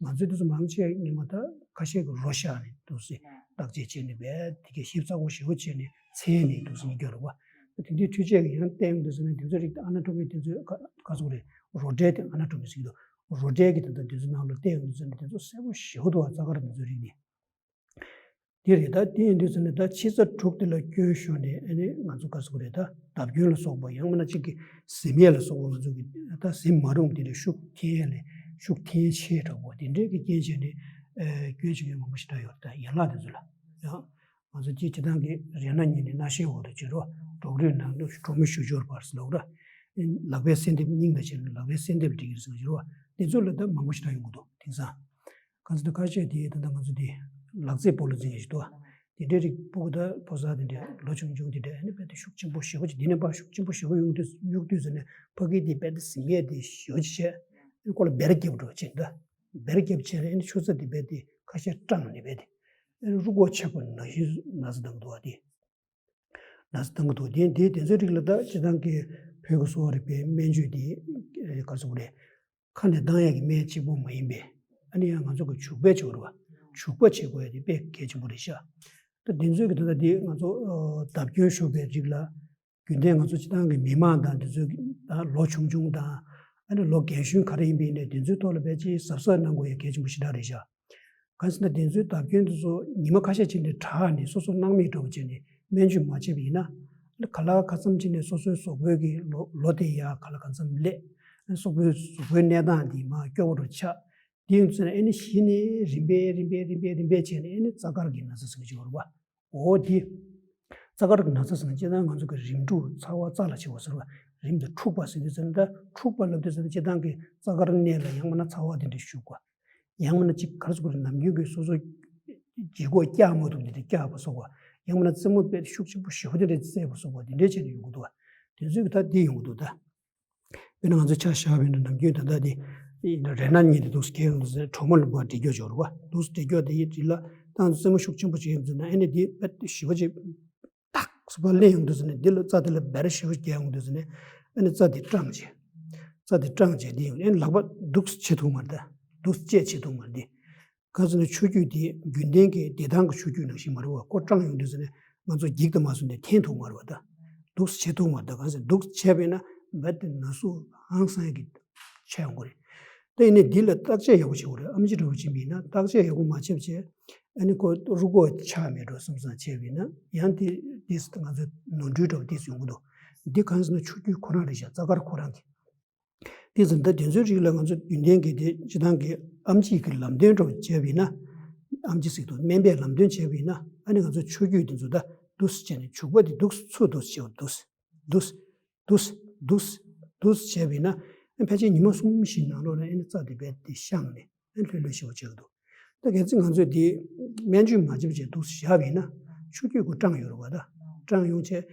ང་ཚོའི་དུས་ཚོད་མང་ཆེ་ཉི་མ་ད་ཁ་ཤས་ཀྱིས་རོ་བཞག་ནས་འདུག་སེ་བརྟག་དཔྱད་བྱས་ནས་རྦད་དེ་གའི་ཞིབ་ཚགས་པོ་ཞེ་པོ་བྱས་ནས་འཚོལ་ནས་འདུག་སེ་ཡིན་རྒྱུ་རེད་པ། དེ་འདྲའི་འཕྲུལ་ཆས་ཀྱིས་ཡང་བལྟས་ཡོང་དུས་ཙ་ནས་དེ་ཚོའི་རིགས་དེ་ཨ་ན་ཊོ་མི་དེ་ཚོའི་ག་ག་ཚོད་རེད། རོ་འདྲེན་དེ་ཨ་ན་ཊོ་མི་ཟེར་གྱི་འདུག་རོ་འདྲེན་གྱི་དེ་འདྲ་དེ་ཚོའི་ནང་ལ་བལྟས་ཡོང་དུས་ཙ་ནས་དེ་ཚོ་གསལ་པོ་ཞེ་པོ་འདུག་པ། རྩ་དཀར་དེ་ཚོའི་རིགས་དེ། དེ་རེད། ད་དེ་ཡིན་དུས་ཙ་ནས་ད་ཕྱི་ཚ་དྲུག་དེ་ལ་སྐྱོན་ཤོར་ནས་ཨ་ནི་ང་ཚོ་ག་ཚོད་རེད་ད། བརྡབ་སྐྱོན་ལ་སོགས་པ་ཡང་མིན་ན་གཅིག་གི་ཟིན་ཡས་ལ་སོགས་པ་ང་ཚོ་གི་ད་ཟིན་མ་རུང་དེ་འདྲའི་ཤུགས་འཐེན་ཡས་ལས་ཤུགས་འཐེན་ཆེ་དྲགས་པོ་དེ་འདྲའི་གི་རྐྱེན་བྱས་ནས་ཨ་སྐྱོན་བྱེད་མཁན་མང་པོ་ཞིག་འདྲ་ཡོད་རེད་ད། ཡན་ལག་དེ་ཚོ་ལ་ཡང་། ང་ཚོ་སྤྱིར་སྤྱིར་བཏང་གི་རེ་ན་གཉིས་ནས་སྣ་ཤལ་འོག་ཏུ་བྱེད་རོགས། སྒྲོག་རུས་ནང་དུ་གྲོག་མའི་གཞུ་སྦྱོར་བར་སོགས་ལ། ལག་པའི་གསལ་འདེབས་སྙིང་དང་བཅས་ནས་ལག་པའི་གསལ་འདེབས་སྒྲིག་གིར་སོགས་བྱེད་རོགས། དེ་ཚོ་ལ་ད་མང་པོ་ཞིག་འདྲ་ཡོང་གི་འདུག་དེང་སང་། གང་ཚེ་ད་ཁ་ཤས་དེ་ད་ལྟ་ང་ཚོ་དེ་ལག་རྩེད་སྤོ་ལོ་འཛིན་མཁན་ཞིག་འདུག་དེ་འདྲའི་རིགས་སྤོ་གི་ད་ཕོ་གསར་དེ་འདྲ་ལོ་ཆུང་ཆུང་དེ་འདྲ་ཨ་ནི་རྦད་དེ་ཤུགས་ཆེན་པོ་ཞེ་པོ་ཅིག་དེ་ནས་ཕར་ཤུགས་ཆེན་པོ་ཞེ་པོ་གཡུག་དུས་གཡུག་དུས་ཟེར་ནས་ཕ་གི་དེ་རྦད་དེ་ཟིན་པས་དེ་ཞེ་པོ་ཅིག་བྱས་ཨ་ནི་ཁོ་ལ་སྦར་རྒྱབ་འགྲོ་བྱས་འདུག་སྦར་རྒྱབ་བྱས་ནས་ཨ་ནི་ཆུ་ཚ་དེ་རྦད་དེ་ཁ་ཤས་སྐྲངས་ནས་རྦད་དེ་ཨ་ནི་རུས་ཁོག་ཆག་པའི་ན་གཞི་ན་ཚ་བཏང་གི་འདུག་བ་དེ། ན་ཚ་བཏང་གི་འདུག་དེ་དེ་དེ་ཚོའི་རིགས་ལ་ད་སྤྱིར་བཏང་གི་བོད་ཀྱི་གསོ་བ་རིག་པའི་སྨན་བཅོས་དེ་ག་རེ་ཟེར་དགོས་རེད། ཁ་ནས་བཏང་ཡག་གི་སྨན་གཅིག་པོ་མ་ཡིན་པས། ཨ་ནི་ཡང་ང་ཚོ་གི་བྱུག་པ་བྱེད་དགོས་རེད་བ། བྱུག་པ་བྱེད་དགོས་ཡག་དེ་དཔེ་གལ་ཆེན་པོ་རེད་ཤག་ད་དེ་ཚོའི་གི་ད་ལྟ་དེ་ང་ཚོ་བརྡབ་སྐྱོན་ཤོར་བའི་རིགས་ལ་རྒྱུན་ལྡན་ང་ཚོ་སྤྱིར་བཏང་གི་མི་མང་དང་དེ་ཚོའི་གི་ད་ལོ་ཆུང་ཆུང་དང་ཨ་ནི་ལོ་རྒན་གཞོན་ག་རེ་ཡིན་པ་ཡིན་ནའི་དེ་ཚོའི་ཐོག་ལ་ཕལ་ཆེར་གཟབ་གཟབ་གནང་དགོས་ཡག་གལ་ཆེན་པོ་ཞེ་དྲག་རེད་ཤག་གང་ཟེར་ན་དེ་ཚོའི་བརྡབ་སྐྱོན་དེ་ཚོ་ཉི་མ་ཁ་ཤས་ཅིག་ནས་དྲག་ནས་སོ་སོ་སྣང་མེད་འགྲོ་བ་བྱས་ནས་སྨན་བཅོས་མ་བྱས་པ་ཡིན་ན། ག་ལ་ག་ཙམ་ཅིག་ནས་སོ་སོའི་གཟུགས་པོའི་གི་ལོ་ལོ་དེ་ཡར་ག་ལ་ག་ཙམ་སླེབས། སོ་སོའི་གཟུགས་པོའི་གནས་སྟངས་དེ་མར་སྐྱོ་བོ་འགྲོ་ཆགས། དེ་ཡིན་ཚེ་ཨ་ནི་གཞི་ནས་རིམ་པས་རིམ་པས་རིམ་པས་རིམ་པས་བྱས་ནས་ཨ་ནི་རྩ་དཀར་གྱི་ན་ཚ་ཟེར་གྱི་ཡོད་རེད་བ། འོ་དེ། རྩ་དཀར་གྱི་ན་ཚ་ཟེར་ན་སྤྱིར་བཏང་ང་ཚོ་གི་རིམས་འཁྲུགས་ཚ་བ་རྩ་ལ་ཆེ་བ་ཟེར་བ། རིམས་དང་འཁྲུགས་པ་ཟེར་དུས་ཙམ་ད་འཁྲུགས་པ་ལབ་དུས་ཙམ་ད་སྤྱིར་བཏང་གི་རྩ་དཀར་གནས་ལ་ཡང་མིན་ན་ཚ་བ་དེ་འདྲ་ཞུགས་པ། ཡང་མིན་ན་ཅིག་ག་རེ་ཟེར་དགོས་རེད། ནམ་རྒྱུན་གྱི་སོ་སོ་ལྗིད་ཁོག་བཀྱག་མ་ཐུབ་ནས་དེ་བཀྱག་པ་སོགས་པ། ཡང་མིན་ན་རྩེད་མོ་དཔེ་ཤུགས་ཆེན་པོ་ཞེ་པོ་དེ་འདྲ་རྩེད་པ་སོགས་པ་དེ་འདྲ་བྱས་ནས་ཡོང་གི་འདུག་བ། དེ་ཚོའི་གི་ད་འདི་ཡོང་གི་འདུག་ད། དཔེར་ན་ང་ཚོ་ཆ་བཞག་པ་ཡིན་ན་ནམ་རྒྱུན་ད་ལྟ་དེ་རེ་ན་གཉིས་དེ་འདུག་སེ་ཁྱེར་ཡོང་དུས་ཙམ་གྲོགས་མོ་ལ་མར་འདྲི་རྒྱུ་འབྱོར་བ། འདུག་སེ་འདྲི་རྒྱུ་དེ་ཡི་དྲིས་ལ་ད་ང་ཚོ་རྩེད་མོ་ཤུགས་ཆེན་པོ་བྱེད་ཡོང་དུས་ན་ཨ་ནི་དེ་དཔེ་ཞེ་པོ་ཅིག་ཏག་སུ་ཕར་ལེན་ཡོང་དུས་ཙམ་ནས་འདི་ལ་རྩ་དེ་ལ་སྦར་ཞེ་པོ་རྒྱག་ཡོང་དུས་ཙམ་ནས་ཨ་ནི་རྩ་དེ་སྐྲངས་བྱས། རྩ་དེ་སྐྲངས་བྱས་འདི་ཡོང་ཨ་ནི་ལག་པ་འདུག་སེ་བྱེད་ཐུབ་མ་རེད་ད། འདུག་སེ་བཅད་བྱེད་ཐུབ་མ་རེད་འདི། གང་ཟེར་ན་ཆུ་རྒྱུས་དེ་རྒྱུན་ལྡན་གྱི་བདེ་ཐང་གི་ཆུ་རྒྱུས་ནང་བཞིན་མ་རེད་བ། ཁོ་སྐྲངས་ཡོང་དུས་ཙམ་ནས་ང་ཚོ་འགྱིག་དང་མ་སོང་དེ་འཐེན་ཐུབ་མ་རེད་བ་ད། འདུག་སེ་བྱེད་ཐུབ་མ་རེད་ད། གང་ཟེར་འདུག་སེ་བྱས་པས་ན་རྦད་དེ་ན་ཟུག་ཧང་སང་གི་ཆགས་ཡོང་གི་རེད། དེ་ནས་འདི་ལ་བརྟག་དཔྱད་ཡག་པོ་བྱེད་དགོས་རེད། ཨེམ་ཆི་འདྲ་བོ་བྱིན་པ་ཡིན་ན་བརྟག་དཔྱད་ཡག་པོ་མ་བྱས་པ་བྱས། ཨ་ནི་ཁོ་རུས་ཁོག་ཆག་མེད་འགྲོ་བསམ་བསམ་བྱས་པ་ཡིན་ན་ཡང་དེ་དེ་ང་ཚོ་ནོར་འཁྲུལ་འདྲ་བོ་དེ་ཡོང་གི་འདུག་འདི་གང་ཟེར་ན་ཆུ་རྒྱུས་ཁོ་རང་རེད་ཤག་རྩ་དཀར་ཁོ་རང་གི། དེ་ཙམ་ད་དེ་ཚོའི་རིགས་ལ་ང་ཚོ་རྒྱུན་ལྡན་གྱི་དེ་སྤྱི་བཏང་གི་ཨེམ་ཆི་གི་ལམ་སྟོན་འདྲ་བོ་བྱས་པ་ཡིན་ན། ཨེམ་ཆི་ཟེར་དུས་སྨན་པས་ལམ་སྟོན་བྱས་པ་ཡིན་ན་ཨ་ནི་ང་ཚོ་ཆུ་རྒྱུས་དེ་ཚོ་ད་འདུག་སེ་བྱས་ནས་བྱུག་པ་དེ་འདུག་སེ་ཚུར་འདུག་སེ་བྱས་པ་འདུག་སེ། འདུག་སེ། འདུག་སེ། འདུག་སེ། འདུག་སེ་བྱས་པ་ཡིན་ན། ཨ་ཕལ་ཆེར་ཉི་མ་གསུམ་བཞི་ནང་ལོགས་ལ་ཨ་ནི་རྩ་དེ་རྦད་དེ་བཤངས་ནས་ཨ་ནི་ལྷོད་ལྷོད་ཞེ་པོ་བྱེད་ཀྱི་འདུག་ད་གལ་སྲིད་ང་ཚོས་དེ་སྨན་བཅོས་མ་བྱེད་པ་བྱས་འདུག་སེ་བཞག་པ་ཡིན་ན་ཆུ་རྒྱུས་ཁོ་སྐྲངས་ཡོང་རེད་པ། ད་སྐྲངས་ཡོང་བྱས་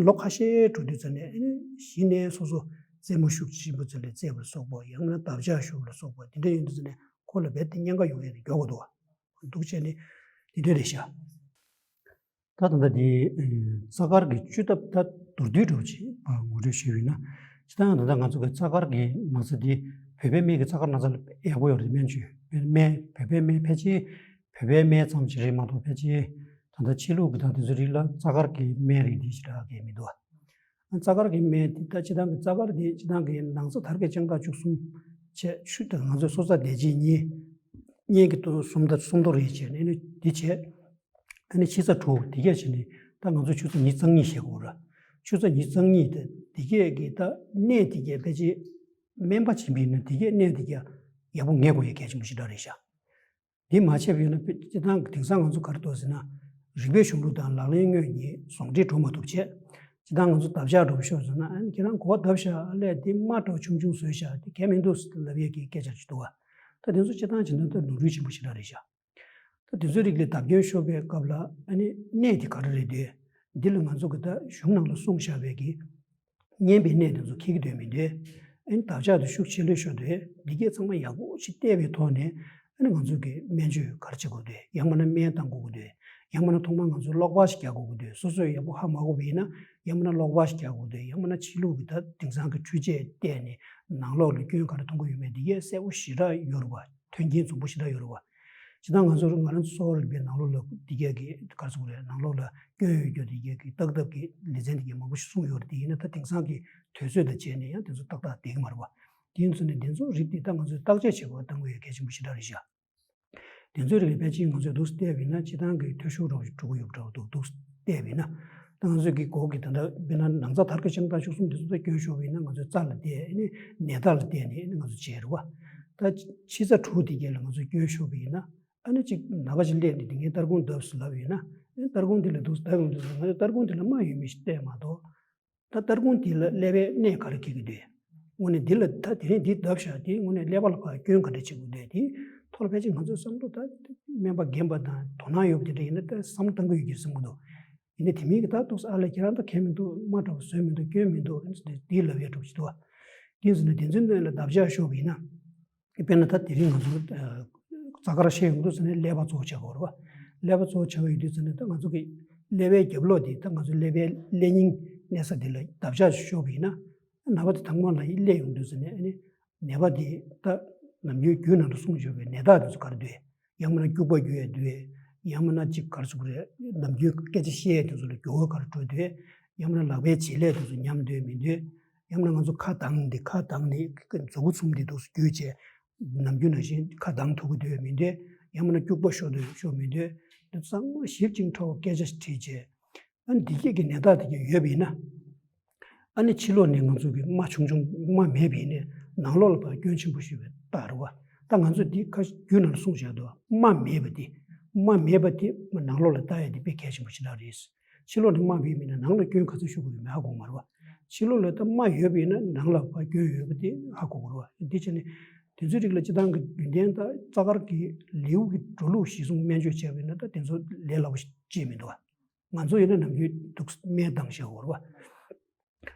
ལོ་ཁ་ཤས་འགྲོ་དུས་ཙམ་ནས་ཨ་ནི་གཞི་ནས་སོ་སོ་རྩེད་མོ་ཤུགས་ཆེན་པོ་ཙམ་ལ་རྩེད་པ་ལ་སོགས་པ་ཡང་ན་འདབ་ཆགས་ཤོར་བ་ལ་སོགས་པ་དེ་འདྲ་ཡོང་དུས་ཙམ་ནས་ཁོ་ལ་རྦད་དེ་གཉན་ཁ་ཡོང་ཡས་དེ་མགྱོགས་པོ་འདུག་པ། འདུག་བྱས་ནས་དེ་འདྲ་རེད་ཤག་ད་ད་ལྟ་འདི་ཨེ་རྩ་དཀར་གྱི་བཅོས་ཐབས་ད་མདོར་བསྡུས་འདྲ་བོ་ཅིག་ངོ་སྤྲོད་ཞུས་པ་ཡིན་ན། སྤྱིར་བཏང་ད་ལྟ་ང་ཚོ་གི་རྩ་དཀར་གྱི་ན་ཚ་འདི་བོད་པའི་སྨན་གྱི་རྩ་དཀར་ན་ཚ་ལ་ཡག་པོ་ཡོད་རེད། སྨན་བཅོས་སྨན་བོད་པའི་སྨན་ཕལ་ཆེར་བོད་པའི་སྨན་ཙམ་ཞིག་རེད་མ་གཏོགས་ཕལ་ཆེར་ད་ལྟ་ཕྱི་ལུགས་ཀྱི་དང་དེ་ཚོའི་རིགས་ལ་རྩ་དཀར་གྱི་སྨན་རིགས་འདི་ཞེ་དྲག་གི་མི་འདུག་རྩ་དཀར་གྱི་སྨན་འདི་ད་སྤྱིར་བཏང་གི་རྩ་དཀར་འདི་སྤྱིར་བཏང་གི་ན་ཚ་དར་གྱི་ལྕགས་རྟགས་བཅུ་གསུམ་བྱས་ཆུ་དང་ང་ཚོའི་སོ་རྩ་བདེ་སྐྱིད་གཉིས་གཉིས་ཀྱི་སྟོང་གསུམ་དང་གསུམ་མདོ་རེད་བྱས་ནས་ཨ་ནི་འདི་བྱས། ཨ་ནི་ཕྱི་རྩ་དྲུག་འདི་གས་བྱས་ནས་ད་ང་ཚོ་ཆུ་ཚ་ཉི་ཤུ་རྩ་གཉིས་བྱེད་དགོས་ར། ཆུ་ཚ་ཉི་ཤུ་རྩ་གཉིས་དེ་འདི་གས་ཀྱི་ད་གནས་འདི་གས་ཕལ་ཆེར་སྨན་པ་བྱིན་པ་ཡིན་ན་འདི་གས་གནས་འདི་གས་ཡག་པོ་ངེས་དགོས་ཡ་གལ་ཆེན་པོ་ཞེ་དྲག་རེད་ཤག་འདི་མ་བྱས་པ་ཡིན་ན་སྤྱིར་བཏང་དེང་སང་ང་ཚོ་ག་རེ་འདུག་ཟེར་ན། རིག་པའི་གཞུང་ལུགས་དང་ལག་ལེན་དངོས་གཉིས་ཟུང་འབྲེལ་འགྲོ་མ་ཐུབ་བྱས། སྤྱིར་བཏང་ང་ཚོ་འདབ་ཆགས་འགྲོ་ཤོར་སོང་ན་ཨ་ནི་ཁྱེད་རང་གོ་བ་བརྡབ་ཤག་ཨ་ལས་དེ་རྨ་འདྲ་བོ་ཆུང་ཆུང་བཟོས་ཤག་དེ་གལ་མི་འདུག་ལབ་ཡས་ཀྱི་སྐད་ཆ་ཞིག་འདུག་བ། ད་དེ་ཚོ་སྤྱིར་བཏང་བྱས་ན་ད་ནོར་འཁྲུལ་ཆེན་པོ་ཞེ་དྲག་རེད་ཤག་ད་དེ་ཚོའི་རིགས་ལ་བརྡབ་སྐྱོན་ཤོར་བའི་སྐབས་ལ་ཨ་ནི་གནས་དེ་ག་རེ་རེད་འདོད། འདི་ལ་ང་ཚོ་གི་ད་གཞུང་ནང་ལ་གསུངས་བཞག་པའི་གི་སྨན་པའི་གནས་དེ་ཚོ་འཁྱེར་གྱི་འདོད་མི་འདོད། ཨ་ནི་འདབ་ཆགས་དེ་ཤུགས་ཆེ་ལོས་ཤོར་འདོད། འདི་གས་ཚང་མ་ཡག་པོ་ཞིག་བལྟས་པའི་ཐོག་ནས་ཨ་ནི་ང་ཚོ་གི་སྨན་བཅོས་ག་རེ་བྱེད་དགོས་འདོད། ཡང་མིན་ན་སྨན་བཏང་དགོས་ཀྱི་འདོད། ཡང་མིན་ན་ཐོག་མར་ང་ཚོ་གློག་པར་ཞིག་རྒྱག་དགོས་ཀྱི་འདོད། སོ་སོས་ཡག་པོ་ཧ་མ་གོ་བ་ཡིན་ན་ཡང་མིན་ན་གློག་པར་ཞིག་རྒྱག་དགོས་འདོད། ཡང་མིན་ན་ཕྱི་ལུགས་ཀྱི་ད་དེང་སང་གི་འཕྲུལ་ཆས་བལྟས་ནས་ནང་ལོགས་ལ་སྐྱོན་ག་རེ་མཐོང་གི་ཡོད་མེད་འདི་གས་གསལ་པོ་ཞེ་དྲག་ཡོད་རེད་བ། མཐུན་རྐྱེན་འཛོམས་པོ་ཞེ་དྲག་ཡོད་རེད་བ། སྤྱིར་བཏང་ང་ཚོ་ང་རང་ཚོ་གསོ་བ་རིག་པའི་ནང་ལོགས་ལ་འདི་གས་ཀྱི་ག་རེ་ཟེར་དགོས་རེད། ནང་ལོགས་ལ་སྐྱོན་ཡོད་རྒྱུ་འདི་གས་ཀྱི་བརྟག་ཐབས་ཀྱི་ལེ་ཚན་འདི་གས་མང་པོ་ཞིག་གསུངས་ཡོད་རེད། དེ་ཡིན་ན་ད་དེང་སང་གི་དུས་ཚོད་དང་བཅས་ནས་ཡང་དེ་ཚོ་ཏག་ཏག་བསྡད་ཀྱི་མ་རེད་བ། དེ་ཡིན་ཚུལ་ནས་དེ་ཚོ་རིགས་འདི་ད་ང་ཚོས་བརྟག་དཔྱད་བྱེད་དགོས་བཏང་དགོས་ཡ་གལ་ཆེན་པོ་ཞེ་དྲག་རེད་ཤག་དེ་ཚོའི་རིགས་ལ་ཕལ་ཆེར་ང་ཚོས་འདུག་སེ་བལྟས་པ་ཡིན་ན་སྤྱིར་བཏང་གི་འཐུས་ཤོར་འདྲ་བོ་ཞིག་འགྲོ་གི་ཡོད་འདྲ་བོ་འདུག་འདུག་སེ་བལྟས་པ་ཡིན་ན། ད་ང་ཚོས་ཀྱི་གོ་གི་ད་ལྟ་དཔེར་ན་ན་ཚ་དར་གྱི་ལྕགས་རྟགས་བཅུ་གསུམ་དེ་ཚོ་ད་སྐྱོན་ཤོར་བ་ཡིན་ན་ང་ཚོས་རྩ་ལ་བལྟས་ཨ་ནི་ནད་རྟགས་ལ་བལྟས་ནས་ཨ་ནི་ང་ཚོ་བྱས་རེད་བ། ད་ཕྱི་རྩ་དྲུག་དེ་གས་ལ་ང་ཚོས་སྐྱོན་ཤོར་བ་ཡིན་ན་ཨ་ནི་ཅིག་ནད་པ་ཅིག་སླེབས་ནས་དེ་ངས་སྟར་ཁུང་བརྡབས་སོང་ལབ་ཡོད་ན་ཨ་ནི་སྟར་ཁུང་དེ་ལ་འདུག་སེ་བརྡབས་ཡོང་དུས་ང་ཚོས་སྟར་ཁུང་དེ་ལ་རྨ་ཡོད་མེད་ཞིག་བལྟས་མ་གཏོགས། ད་སྟར་ཁུང་དེ་ལ་ཀླད་པའི་གནས་ག་རེ་འཁེལ་གྱི་འདུག་དངོས་གནས་འདི་ལ་ད་དེ་རིང་འདི་བརྡབས་བཞག་དེ་དངོས་གནས་ཀླད་པ་ལ་ཕར་སྐྱོན་ག་འདྲ་བྱེད་དགོས་འདུག་དེའི་ཐོག་ལ་ཕལ་ཆེར་ང་ཚོའི་བསམ་བློ་ད་སྨན་པ་རྒན་པ་དང་དོ་སྣང་ཡོད་པ་དེ་འདྲ་ཡིན་ན་ད་བསམ་བློ་གཏང་གི་ཡོད་ཀྱི་བསམ་གྱི་འདུག་ཡིན་ནའི་དེ་མིན་གྱི་ད་འདུག་སེ་ཨ་ལས་ཁྱེད་རང་ད་གལ་མི་འདུག་རྨ་འདྲ་བོ་བཟོས་མི་འདུག་སྐྱོན་མི་འདུག་དེ་ལབ་ཡ་འདྲ་བོ་ཞིག་འདུག་བ། དེ་ཡིན་ཟེར་ན་དེ་ཚོའི་སྣོད་ལ་འདབ་ཆགས་ཤོར་བ་ཡིན་ན། དཔེར་ན་ད་དེ་རིང་ང་ཚོ་རྩ་དཀར་བཤད་ཡོང་དུས་ཙ་ནས་ཀླད་པ་གཙོ་བོ་ཆགས་ཀྱི་ཡོད་རེད་བ། ཀླད་པ་གཙོ་བོ་ཆགས་ཀྱི་ཡོད་དུས་ཙ་ནས་ད་ང་ཚོ་གི་ཀླད་པའི་རྒྱབ་ལོགས་དེ་ད་ང་ཚོ་ཀླད་པའི་ཀླད་སྙིང་གནས་ས་དེ་ལ་འདབ་ཆགས་ཤོར་བ་ཡིན་ན། ནད་པ་དེ་ཐང་མ་ལ་ཡིད་སླེབས་ཡོང་དུས་ཙ་ནས་ཨ་ནི་ནད་པ་དེ་ད་ནམ་རྒྱུན་རྒྱུད་ནང་དུ་གསུངས་ཡོད་པའི་ནད་རྟགས་དེ་ཚོ་ག་རེ་འདུག་ཡང་མིན་ན་སྐྱུག་པ་རྒྱུག་ཡས་འདུག་ཡང་མིན་ན་ཅིག་ག་རེ་ཟེར་དགོས་རེད། ནམ་རྒྱུན་སྐད་ཆ་བཤད་ཡས་དེ་ཚོ་ལ་འགྱུར་བ་ག་རེ་འགྲོ་འདུག་ཡང་མིན་ན་ལག་པའི་བྱེད་ལས་དེ་ཚོ་ཉམས་འདུག་མི་འདུག་ཡང་མིན་ན་ང་ཚོ་ཁ་གདངས་འདི་ཁ་གདངས་ནས་མཛུ་གུ་ཚུམ་འདི་འདུག་སེ་རྒྱུག་བྱས། ནམ་རྒྱུན་ནང་བཞིན་ཁ་གདངས་ཐུབ་ཀྱི་འདུག་མི་འདུག་ཡང་མིན་ན་སྐྱུག་པ་ཤོར་འདུག་ཤོར་མི་འདུག་འདི་ཚང་མ་ཞིབ་ཅིང་ཕྲ་བའི་སྐད་ཆ་ཞིག་དྲིས་བྱས། ཨ་ནི་འདི་སྐད་ཀྱི་ནད་རྟགས་དེ་ག་ཡོད་པ་ཡིན་ན། ཨ་ནི་ཕྱི་ལོགས་ནས་ང་ཚོ་གི་རྨ་ཆུང་ཆུང་རྨ་མེད་པ་ཡིན་ནའི་ནང་ལོགས་ལ་ཕར་སྐྱོན་ཆེན་པོ་ཞིག་ཡོད་པའི་རྟགས་རེད་བ། ད་ང་ཚོས་འདི་ཁ་རྒྱུད་ནང་ལ་གསུངས་བཞག་འདུག་རྨ་མེད་པ་དེ། རྨ་མེད་པ་དེ་ནང་ལོགས་ལ་ལྟ་ཡ་དེ་དཔེ་གལ་ཆེན་པོ་ཞེ་དྲག་རེད། ཕྱི་ལོགས་ནས་རྨ་མེད་པ་ཡིན་ན་ནང་ལ་སྐྱོན་ག་ཚོད་ཤོར་གྱི་ཡོད་མེད་ཧ་གོ་མ་རེད་བ། ཕྱི་ལོགས་ལ་ད་རྨ་ཡོད་པ་ཡིན་ན་ནང་ལ་ཕར་སྐྱོན་ཡོད་པ་དེ་ཧ་གོ་དགོས་རེད་བ། དེ་བྱས་ནས་དེ་ཚོའི་རིགས་ལ་སྤྱིར་བཏང་གི་རྒྱུན་ལྡན་ད་རྩ་དཀར་གྱི་ལེའུ་གི་འགྲོ་ལུགས་གཞིར་བཟུང་སྨན་བཅོས་བྱས་པ་ཡིན་ན་ད་དེ་ཚོ་ལས་སླ་པོ་ཞིག་ཅིག་མི་འདུག་བ། ང་ཚོ་ཡིན་ན་ནམ་རྒྱུན་དུག་སྨན་བཏང་བཞག་ཡོད་རེད་བ།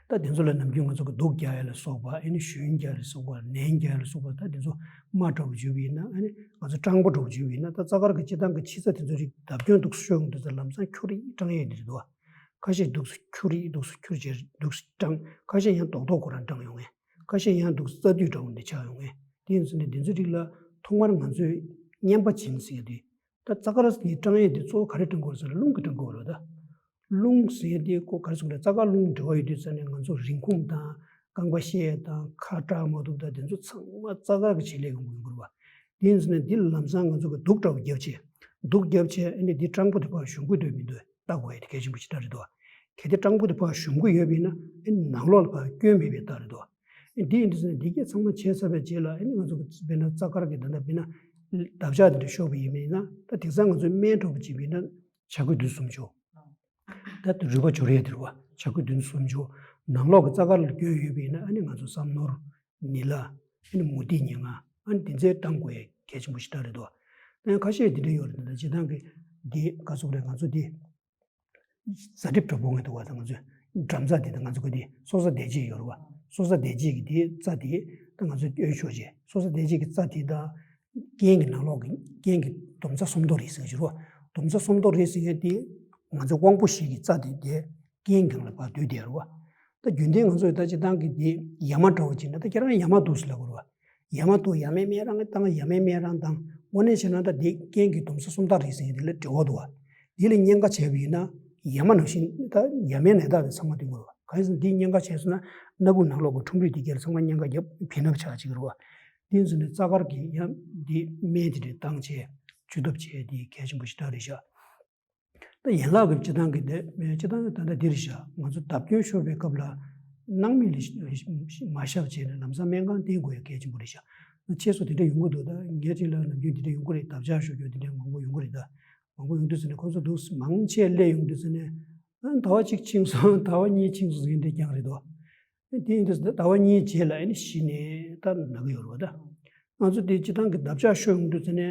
ད་དེ་ཚོ་ལ་ནམ་རྒྱུན་ང་ཚོ་གི་དུག་རྒྱག་ཡ་ལ་སོགས་པ་ཨ་ནི་ཞུན་རྒྱག་ཡ་ལ་སོགས་པ་ནན་རྒྱག་ཡ་ལ་སོགས་པ་ད་དེ་ཚོ་རྨ་འདྲ་བོ་འཇུས་པ་ཡིན་ན་ཨ་ནི་ང་ཚོ་སྐྲངས་པ་འདྲ་བོ་འཇུས་པ་ཡིན་ན་ད་རྩ་དཀར་གི་སྤྱིར་བཏང་གི་ཕྱི་རྩ་དེ་ཚོ་རིགས་བརྡབ་སྐྱོན་དུག་སེ་ཤོར་ཡོང་དུས་ཚོད་ལམ་སང་ཁྱུ་རེ་སྐྲངས་ཡས་དེ་རེད་འདུག་བ། ཁ་ཤས་དུག་སེ་ཁྱུ་རེ་དུག་སེ་ཁྱུ་རེ་དུག་སེ་སྐྲངས། ཁ་ཤས་ཡང་རྡོག་རྡོག་ཁོ་རང་སྐྲངས་ཡོང་ངེས། ཁ་ཤས་ཡང་དུག་སེ་རྩ་མདུད་འདྲ་བོ་འདི་ཆགས་ཡོང་ངེས། དེ་ཡིན་ཚུལ་ནས་དེ་ཚོའི་རིགས་ལ་ཐོག་མར་ང་ཚོས་རྔན་པ་བྱིན་ཟེར་ཡ་དེ། ད་རྩ་དཀར་གྱི་སྐྲངས་ཡས་དེ་གཙོ་བོ་ག་རེ་སྐྲངས་དགོས་རེད་ཟེར་ན་རླུང་གིས་སྐྲངས་དགོས་རེད་ད། རླུང་ཟེར་ཡས་དེ་ཁོ་ག་རེ་ཟེར་དགོས་རེད། རྩ་དཀར་རླུང་འབྲེལ་བ་ཡོད་དུས་ཙ་ནས་ང་ཚོ་རིན་གོང་དང་ རྐང་པ་བཤེད་དང་ཁ་གྲག་མ་ཐུབ་དང་དེ་ཚོ་ཚང་མ་རྩ་དཀར་གྱི་བྱེད་ལས་ཀྱི་ངོ་ཡོང་གི་རེད་བ། དེ་ཡིན་ཟེར་ན་འདི་ལམ་སང་ང་ཚོ་གི་དུག་འདྲ་བོ་བརྒྱབ་བྱས། དུག་བརྒྱབ་བྱས་ཨ་ནི་འདི་སྤྲང་པོ་དེ་ཕར་ཞོན་གི་འདུག་མི་འདུག་ལྟ་དགོས་ཡ་དེ་གལ་ཆེན་པོ་ཞེ་དྲག་རེད་དོ། གལ་ཏེ་སྤྲང་པོ་དེ་ཕར་ཞོན་གི་ཡོད་པ་ཡིན་ན་ཨ་ནི་ནང་ལོགས་ལ་ཕར་སྐྱོན་མེད་པའི་རྟགས་རེད་དོ། ཨ་འདི་ཡིན་དུས་ཟེར་ན་འདི་གས་ཚང་མ་བྱས་ཚར་བའི་རྗེས་ལ་ཨ་ནི་ང་ཚོ་གི་དཔེར་ན་རྩ་དཀར་གྱི་ད་ལྟ་དཔེར་ན་འདབ་ཆགས་དེ་འདྲ་ཤོར་བ་ཡིན་པ་ཡིན་ན་ད་དེང་སང་ང་ཚོའི་སྨན་འདྲ་བོ་བྱས་པ་ཡིན་ན་བྱ་རྒོད་བདུན་ཅུ་སུམ་ཅུ། ད་རུས་པ་སྦྱོར་ཡས་དེ་རེད་བ། བྱ་རྒོད་བདུན་ཅུ་སུམ་ཅུ། ནང་ལོགས་ཀྱི་རྩ་དཀར་ལ་སྐྱོན་ཡོད་པ་ཡིན་ན་ཨ་ནི་ང་ཚོ་བསམ་ནོར། ནི་ལ། ཨ་ནི་མུ་ཏིག་ཉེར་ལྔ། ཨ་ནི་དེ་ཚོ་བཏང་དགོས་ཡ་གལ་ཆེན་པོ་ཞེ་དྲག་རེད་དོ། ད་ཡང་ཁ་ཤས་འདི་འདྲ་ཡོད་རེད་ད་སྤྱིར་བཏང་གི་འདི་ག་ཚོད་རེད་ང་ཚོ་འདི། རྫ་གྲིབ་འདྲ་པོ་ངེས་འདུག་བ་ད་ང་ཚོས། འགྲམ་རྩ་འདི་ད་ང་ཚོ་གི་འདི་སོ་ས་འདས་རྗེས་ཡོད་རེད་བ། སོ་ས་འདས་རྗེས་ཀྱི་འདི་རྩ་འདི་ད་ང་ཚོས་སྐྱོན་ཤོར་རྗེས་སོ་ས་འདས་རྗེས་ཀྱི་རྩ་འདི་དང་། རྐན་གྱི་ནང་ལོགས་ཀྱི་རྐན་གྱི་སྡོམ་རྩ་སུམ་མདོ་རེད་ཟེར་གྱི་རེད་བ། སྡོམ་རྩ་སུམ་མདོ་རེད་ཟེར་མཁན་འདི་ང་ཚོ་དབང་པོ་བཞི་གི་རྩ་འདི་འདི་རྐན་སྒང་ལ་ཕར་སྡོད་བསྡད་རེད་བ། ད་རྒྱུན་ལྡན་ང་ཚོས་ད་སྤྱིར་བཏང་གི་འདི་ཡ་མ་འདྲ་བོ་ཅིག་ན་ད་ཁྱེད་རང་ཡ་མ་འདུག་ཟེར་ལབ་དགོས་རེད་བ། ཡ་མ་འདུག་ཡ་མའི་སྨན་རང་བཏང་ཡ་མའི་སྨན་རང་བཏང་། དངོས་གནས་བྱས་ན་ད་འདི་རྐན་གྱི་སྡོམ་རྩ་སུམ་རྟགས་རེད་ཟེར་མཁན་འདི་ལ་འབྲེལ་བ་འདུག་བ། འདི་ལ་གཉན་ཁ་བྱས་པ་ཡིན་ན་ཡ་མ་ནང་བཞིན་ད་ཡ་མའི་ནད་རྟགས་དེ་ཚང་མ་འདུག་དགོས་རེད་བ། གང་ཡིན་ཟེར་ན་འདི་གཉན་ཁ་བྱས་སོང་ན་སྣ་ཁུག་ནང་ལོགས་ཀྱི་ཁྲུམ་རིས་འདི་རྒྱལ་ཚང་མ་གཉན་ཁ་བརྒྱབ་བེ་ནབ་ཆགས་ཅིག་རེད་བ། འདི་ཡིན་ཟེར་ནས་རྩ་དཀར་གྱི་ཡང་འདི་སྨན་དེ་འདྲ་བཏང་བྱས་བཅོས་ཐབས་བྱས་འདི་གལ་ཆེན་པོ་ཞེ་དྲག་རེད་ཤག་ད་ཡན་ལག་གི་སྤྱིར་བཏང་གི་དེ་སྤྱིར་བཏང་གི་ད་ལྟ་འདི་རེད་ཤག་ང་ཚོ་བརྡབ་སྐྱོན་ཤོར་བའི་སྐབས་ལ་སྣང་མེད་ལ་མ་བཞག་བྱས་ནས་ལམ་སང་སྨན་ཁང་བསྟེན་དགོས་ཡ་གལ་ཆེན་པོ་རེད་ཤག་ད་ཆེད་སོ་དེ་འདྲ་ཡོང་གི་འདུག་ད་ངའི་རྗེས་ལ་ནམ་རྒྱུན་དེ་འདྲ་ཡོང་གི་རེད། བརྡབ་ཆགས་ཤོར་རྒྱུ་དེ་འདྲ་མང་པོ་ཡོང་གི་རེད། ད་མང་པོ་ཡོང་དུས་ཟེར་ནས་ཁོ་ཚོ་འདུག་མང་ཆེ་སླེབས་ཡོང་དུས་ཟེར་ནས་ཨ་ཟླ་བ་གཅིག་ཕྱིན་སོང་ཟླ་བ་གཉིས་ཕྱིན་སོང་ཟེར་མཁན་དེ་རྐྱང་རེད་དོ། དེ་ཡིན་དུས་ཟླ་བ་གཉིས་རྗེས་ལ་ཨ་ནི་གཞི་ནས་ད་ན་གི་ཡོད་རེད་བ་ད། ང་ཚོ་དེ་སྤྱིར་བཏང་གི་བརྡབ་ཆགས་ཤོར་ཡོང་དུས་ཙ་ནས།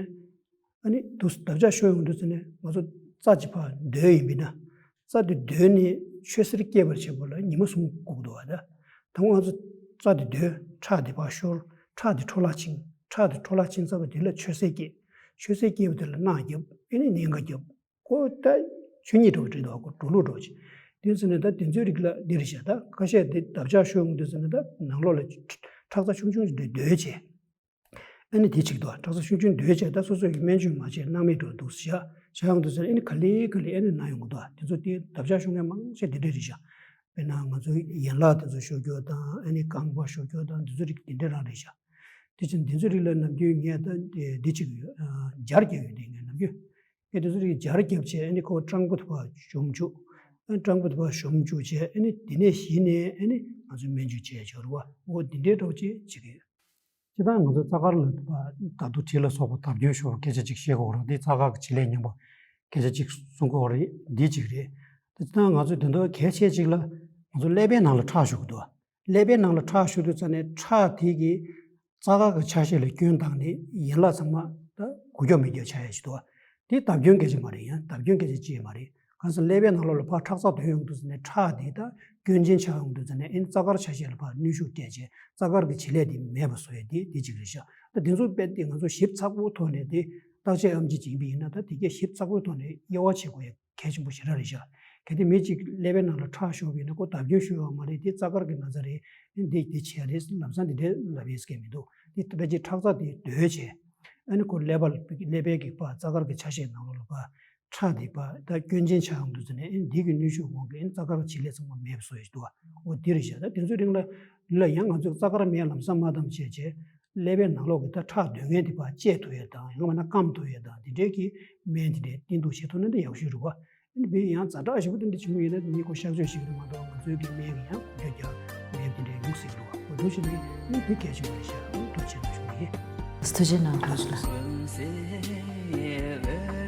ཨ་ནི་དུ་བརྡབ་ཆགས་ཤོར་ཡོང་དུས་ཙ་ནས་ང་ཚོ་རྩ་གཅིག་ཕར་སྡོད་ཡིན་པས་ན། རྩ་དེ་སྡོད་ནས་ཆོས་སེར་སྐྱེ་བར་བྱེད་པ་ལ་ཉི་མ་གསུམ་འགོར་གི་འདུག་བ་ད། དང་པོ་ང་ཚོ་རྩ་དེ་སྡོད་ཁྲག་དེ་ཕར་ཤོར། ཁྲག་དེ་འཕྲོ་བརླག་ཕྱིན། ཁྲག་དེ་འཕྲོ་བརླག་ཕྱིན་ཚར་བ་དེ་ལ་ཆོས་སེར་སྐྱེ། ཆོས་སེར་སྐྱེ་བ་དེ་ལ་རྣག་བརྒྱབ་ཨ་ནི་གཉན་ཁ་བརྒྱབ། ཁོ་ད་ཆོས་ཉིད་འགྲོ་བ་འདྲ་འདུག་ཁོ་འགྲོ་ལུགས་འགྲོ་ཆེ། དེ་ཚོ་ནི་ད་དེ་ཚོའི་རིགས་ལ་འདི་རེད་ཤག་ད་ཁ་ཤས་དེ་བརྡབ་ཆགས་ཤོར་ཡོང་དུས་ཚོ་ནི་ད་ནང་ལོགས་ལ་ཁྲག་རྩ་ཆུང་ཆུང་ཞིག་འདྲ་སྡོད་བྱས། ཨ་ནི་དེ་གཅིག་འདུག་ཁྲག་རྩ་ཆུང་ཆུང་སྡོད་བྱས་ད་སོ་སོ་ཡི་སྨན་བཅོས་མ་བྱས་སྣང་མེད་འགྲོ་འདུག་ཤག་བྱ་ཡོང་དུས་ཚོ་ཨ་ནི་ག་ལེ་ག་ལེ་ཨ་ནི་ན་ཡོང་གི་འདུག་དེ་ཚོ་དེ་བརྡབ་ཆགས་ཤོར་མཁན་མང་ཆེ་དེ་འདྲ་རེད་ཤག་དཔེར་ན་ང་ཚོ་ཡན་ལག་དེ་ཚོ་ཤོར་རྒྱུ་དང་ཨ་ནི་རྐང་པ་ཤོར་རྒྱུ་དང་དེ་ཚོ་རིགས་དེ་འདྲ་རང་རེད་ཤག་དེ་ཕྱིན་དེ་ཚོ་རིགས་ལ་ནམ་རྒྱུན་ངས་ད་འདི་གཅིག་ཡོད་སྦྱར་རྒྱག་ཡོད་དེ་ངས་ནམ་རྒྱུན། ཨེ་དེ་ཚོ་རིགས་སྦྱར་བརྒྱབ་བྱས་ཨ་ནི་ཁོ་སྤྲང་པོ་དེ་ཕར་ཞོམ་བཅུག་ཨ་ནི་སྤྲང་པོ་དེ་ཕར་ཞོམ་བཅུག་བྱས་ཨ་ནི་དེ་ནས་གཞི་ནས་ཨ་ནི་ང་ཚོས་སྨན་བཅོས་བྱས་ཆོག་རེད་བ། འོ་འདི་འདྲའི་འདྲ་བོ་ཅིག་བྱེད་ཀྱི་ཡོད། སྤྱིར་བཏང་ང་ཚོ་རྩ་དཀར་ལ་ད་དུང་དྲི་ལ་སོགས་པ་བརྡབ་སྐྱོན་ཤོར་བ་སྐད་ཆ་ཅིག་བཤད་དགོས་རེད། འདི་རྩ་དཀར་གྱི་བྱེད་ལས་ཉམས་པ་སྐད་ཆ་ཅིག་གསུང་དགོས་རེད། འདི་གཅིག་རེད། ད་སྤྱིར་བཏང་ང་ཚོས་དེ་འདྲ་གལ་ཆེ་ཅིག་ལ་ང་ཚོ་ཀླད་པའི་ནང་ལ་ཁྲག་ཤོར་གི་འདུག་ཀླད་པའི་ནང་ལ་ཁྲག་ཤོར་དུས་ཙ་ནས་ཁྲག་དེ་གིས་རྩ་དཀར་གྱི་ཆ་ཤས་ལ་སྐྱོན་བཏང་ནས་ཡན་ལག་ཚང་མ་ད་འགུལ་སྐྱོད་མེད་རྒྱུ་ཆགས་ཡ་ཞིག་འདུག་དེ་བརྡབ་སྐྱོན་སྐད་ཆ་མ་རེད། ཡང་བརྡབ་སྐྱོན་སྐད་ཆ་ཅི་ཡང་མ་རེད། གང་ཟེར་ཀླད་པའི་ནང་ལོགས་ལ་ཕར་ཁྲག་རྩ་སྡོད་ཡོང་དུས་ཙ་ནས་ཁྲག་དེ་ད་སྐྱོན་ཅན་ཆགས་ཡོང་དུས་ཙ་ནས་ཨེ་རྩ་དཀར་ཆ་ཤས་ལ་ཕར་གནོན་ཤུགས་སྤྲད་བྱས་རྩ་དཀར་གྱི་བྱེད་ལས་དེ་མེད་པ་བཟོ་ཡ་དེ་དེ་གཅིག་རེད་ཤག་ད་དེ་ཚོ་རྦད་དེ་ང་ཚོ་ཞིབ་ཚགས་པོའི་ཐོག་ནས་དེ་བརྟག་དཔྱད་ཨེམ་ཆི་བྱེད་ཀྱི་ཡིན་ན་ད་དེ་གས་ཞིབ་ཚགས་པོའི་ཐོག་ནས་དབྱེ་བ་ཕྱེ་དགོས་ཡ། གལ་ཆེན་པོ་ཞེ་དྲག་རེད་ཤག་གལ་ཏེ་མི་གཅིག་ཀླད་པའི་ནང་ལ་ཁྲག་ཤོར་བ་ཡིན་ན་ཁོ་བརྡབ་སྐྱོན་ཤོར་བ་མ་རེད། དེ་རྩ་དཀར་གྱི་ན་ཚ་རེད། འདི་འདི་བྱས་རེད། ལམ་སང་འདི་འདྲའི་ལབ་ཡས་སྐད་མི་འདུག་འདི་ཕལ་ཆེར་ཁྲག་རྩ་དེ་སྡོད་བྱས་ཨ་ནི་ཁོ་ཀླད་པ་ཀླད་པའི་གི་པ་རྩ་དཀར་གྱི་ཆ་ཤས་ནང་ལོགས་ལ་པ་ཁྲག་དེ་པ་ད་སྐྱོན་ཅན་ཆགས་ཡོང་དུས་ཙ་ནས་ཨ་ནི་འདི་གི་གནོན་ཤུགས་འོང་གི་ཨ་ནི་རྩ་དཀར་གྱི་བྱེད་ལས་ཚང་མ་མེད་པ་བཟོ་ཡས་འདུག་འོ་འདི་རེད་ཤག་ད་དེ་ཚོའི་རིང་ལ་ལ་ཡང་ང་ཚོས་རྩ་དཀར་སྨན་ལམ་སང་མ་བཏང་བྱས་བྱས། ཀླད་པའི་ནང་ལོགས་ཀྱི་ད་ཁྲག་སྡོད་མཁན་དེ་ཕར་བཅད་ཐུབ་ཡས་དང་ཡང་མིན་ན་སྐམ་ཐུབ་ཡས་དང་དེ་འདྲའི་གི་སྨན་དེ་འདྲའི་བསྟེན་གཏུགས་བྱེད་ཐུབ་ན་འདི་ཡག་ཤོས་རེད་བ། ཨ་ནི་མི་ཡང་ཛ་དྲག་ཞེ་པོ་དེ་འདྲ་བྱུང་ཡོད་ན་མི་ཁོ་གཤག་བཅོས་ཤིག་རེད་མ་གཏོགས་ང་ཚོའི་གི་སྨན་གི་ཡང་འགྱུར་རྒྱག་སྨན་དེ་འདྲའི་ཡོང་སྲིད་རེད་བ། འོ་འདུག་བྱས་ནས་ཨ་ནི་དེ་གལ་ཆེན་པོ་རེད་ཤག་ཨ་ནི་ཐུགས་རྗེ་ཆེ་གནང་ཞུ་གི་ཡིན། ཐུགས་རྗེ་གནང་དགོས་ལ།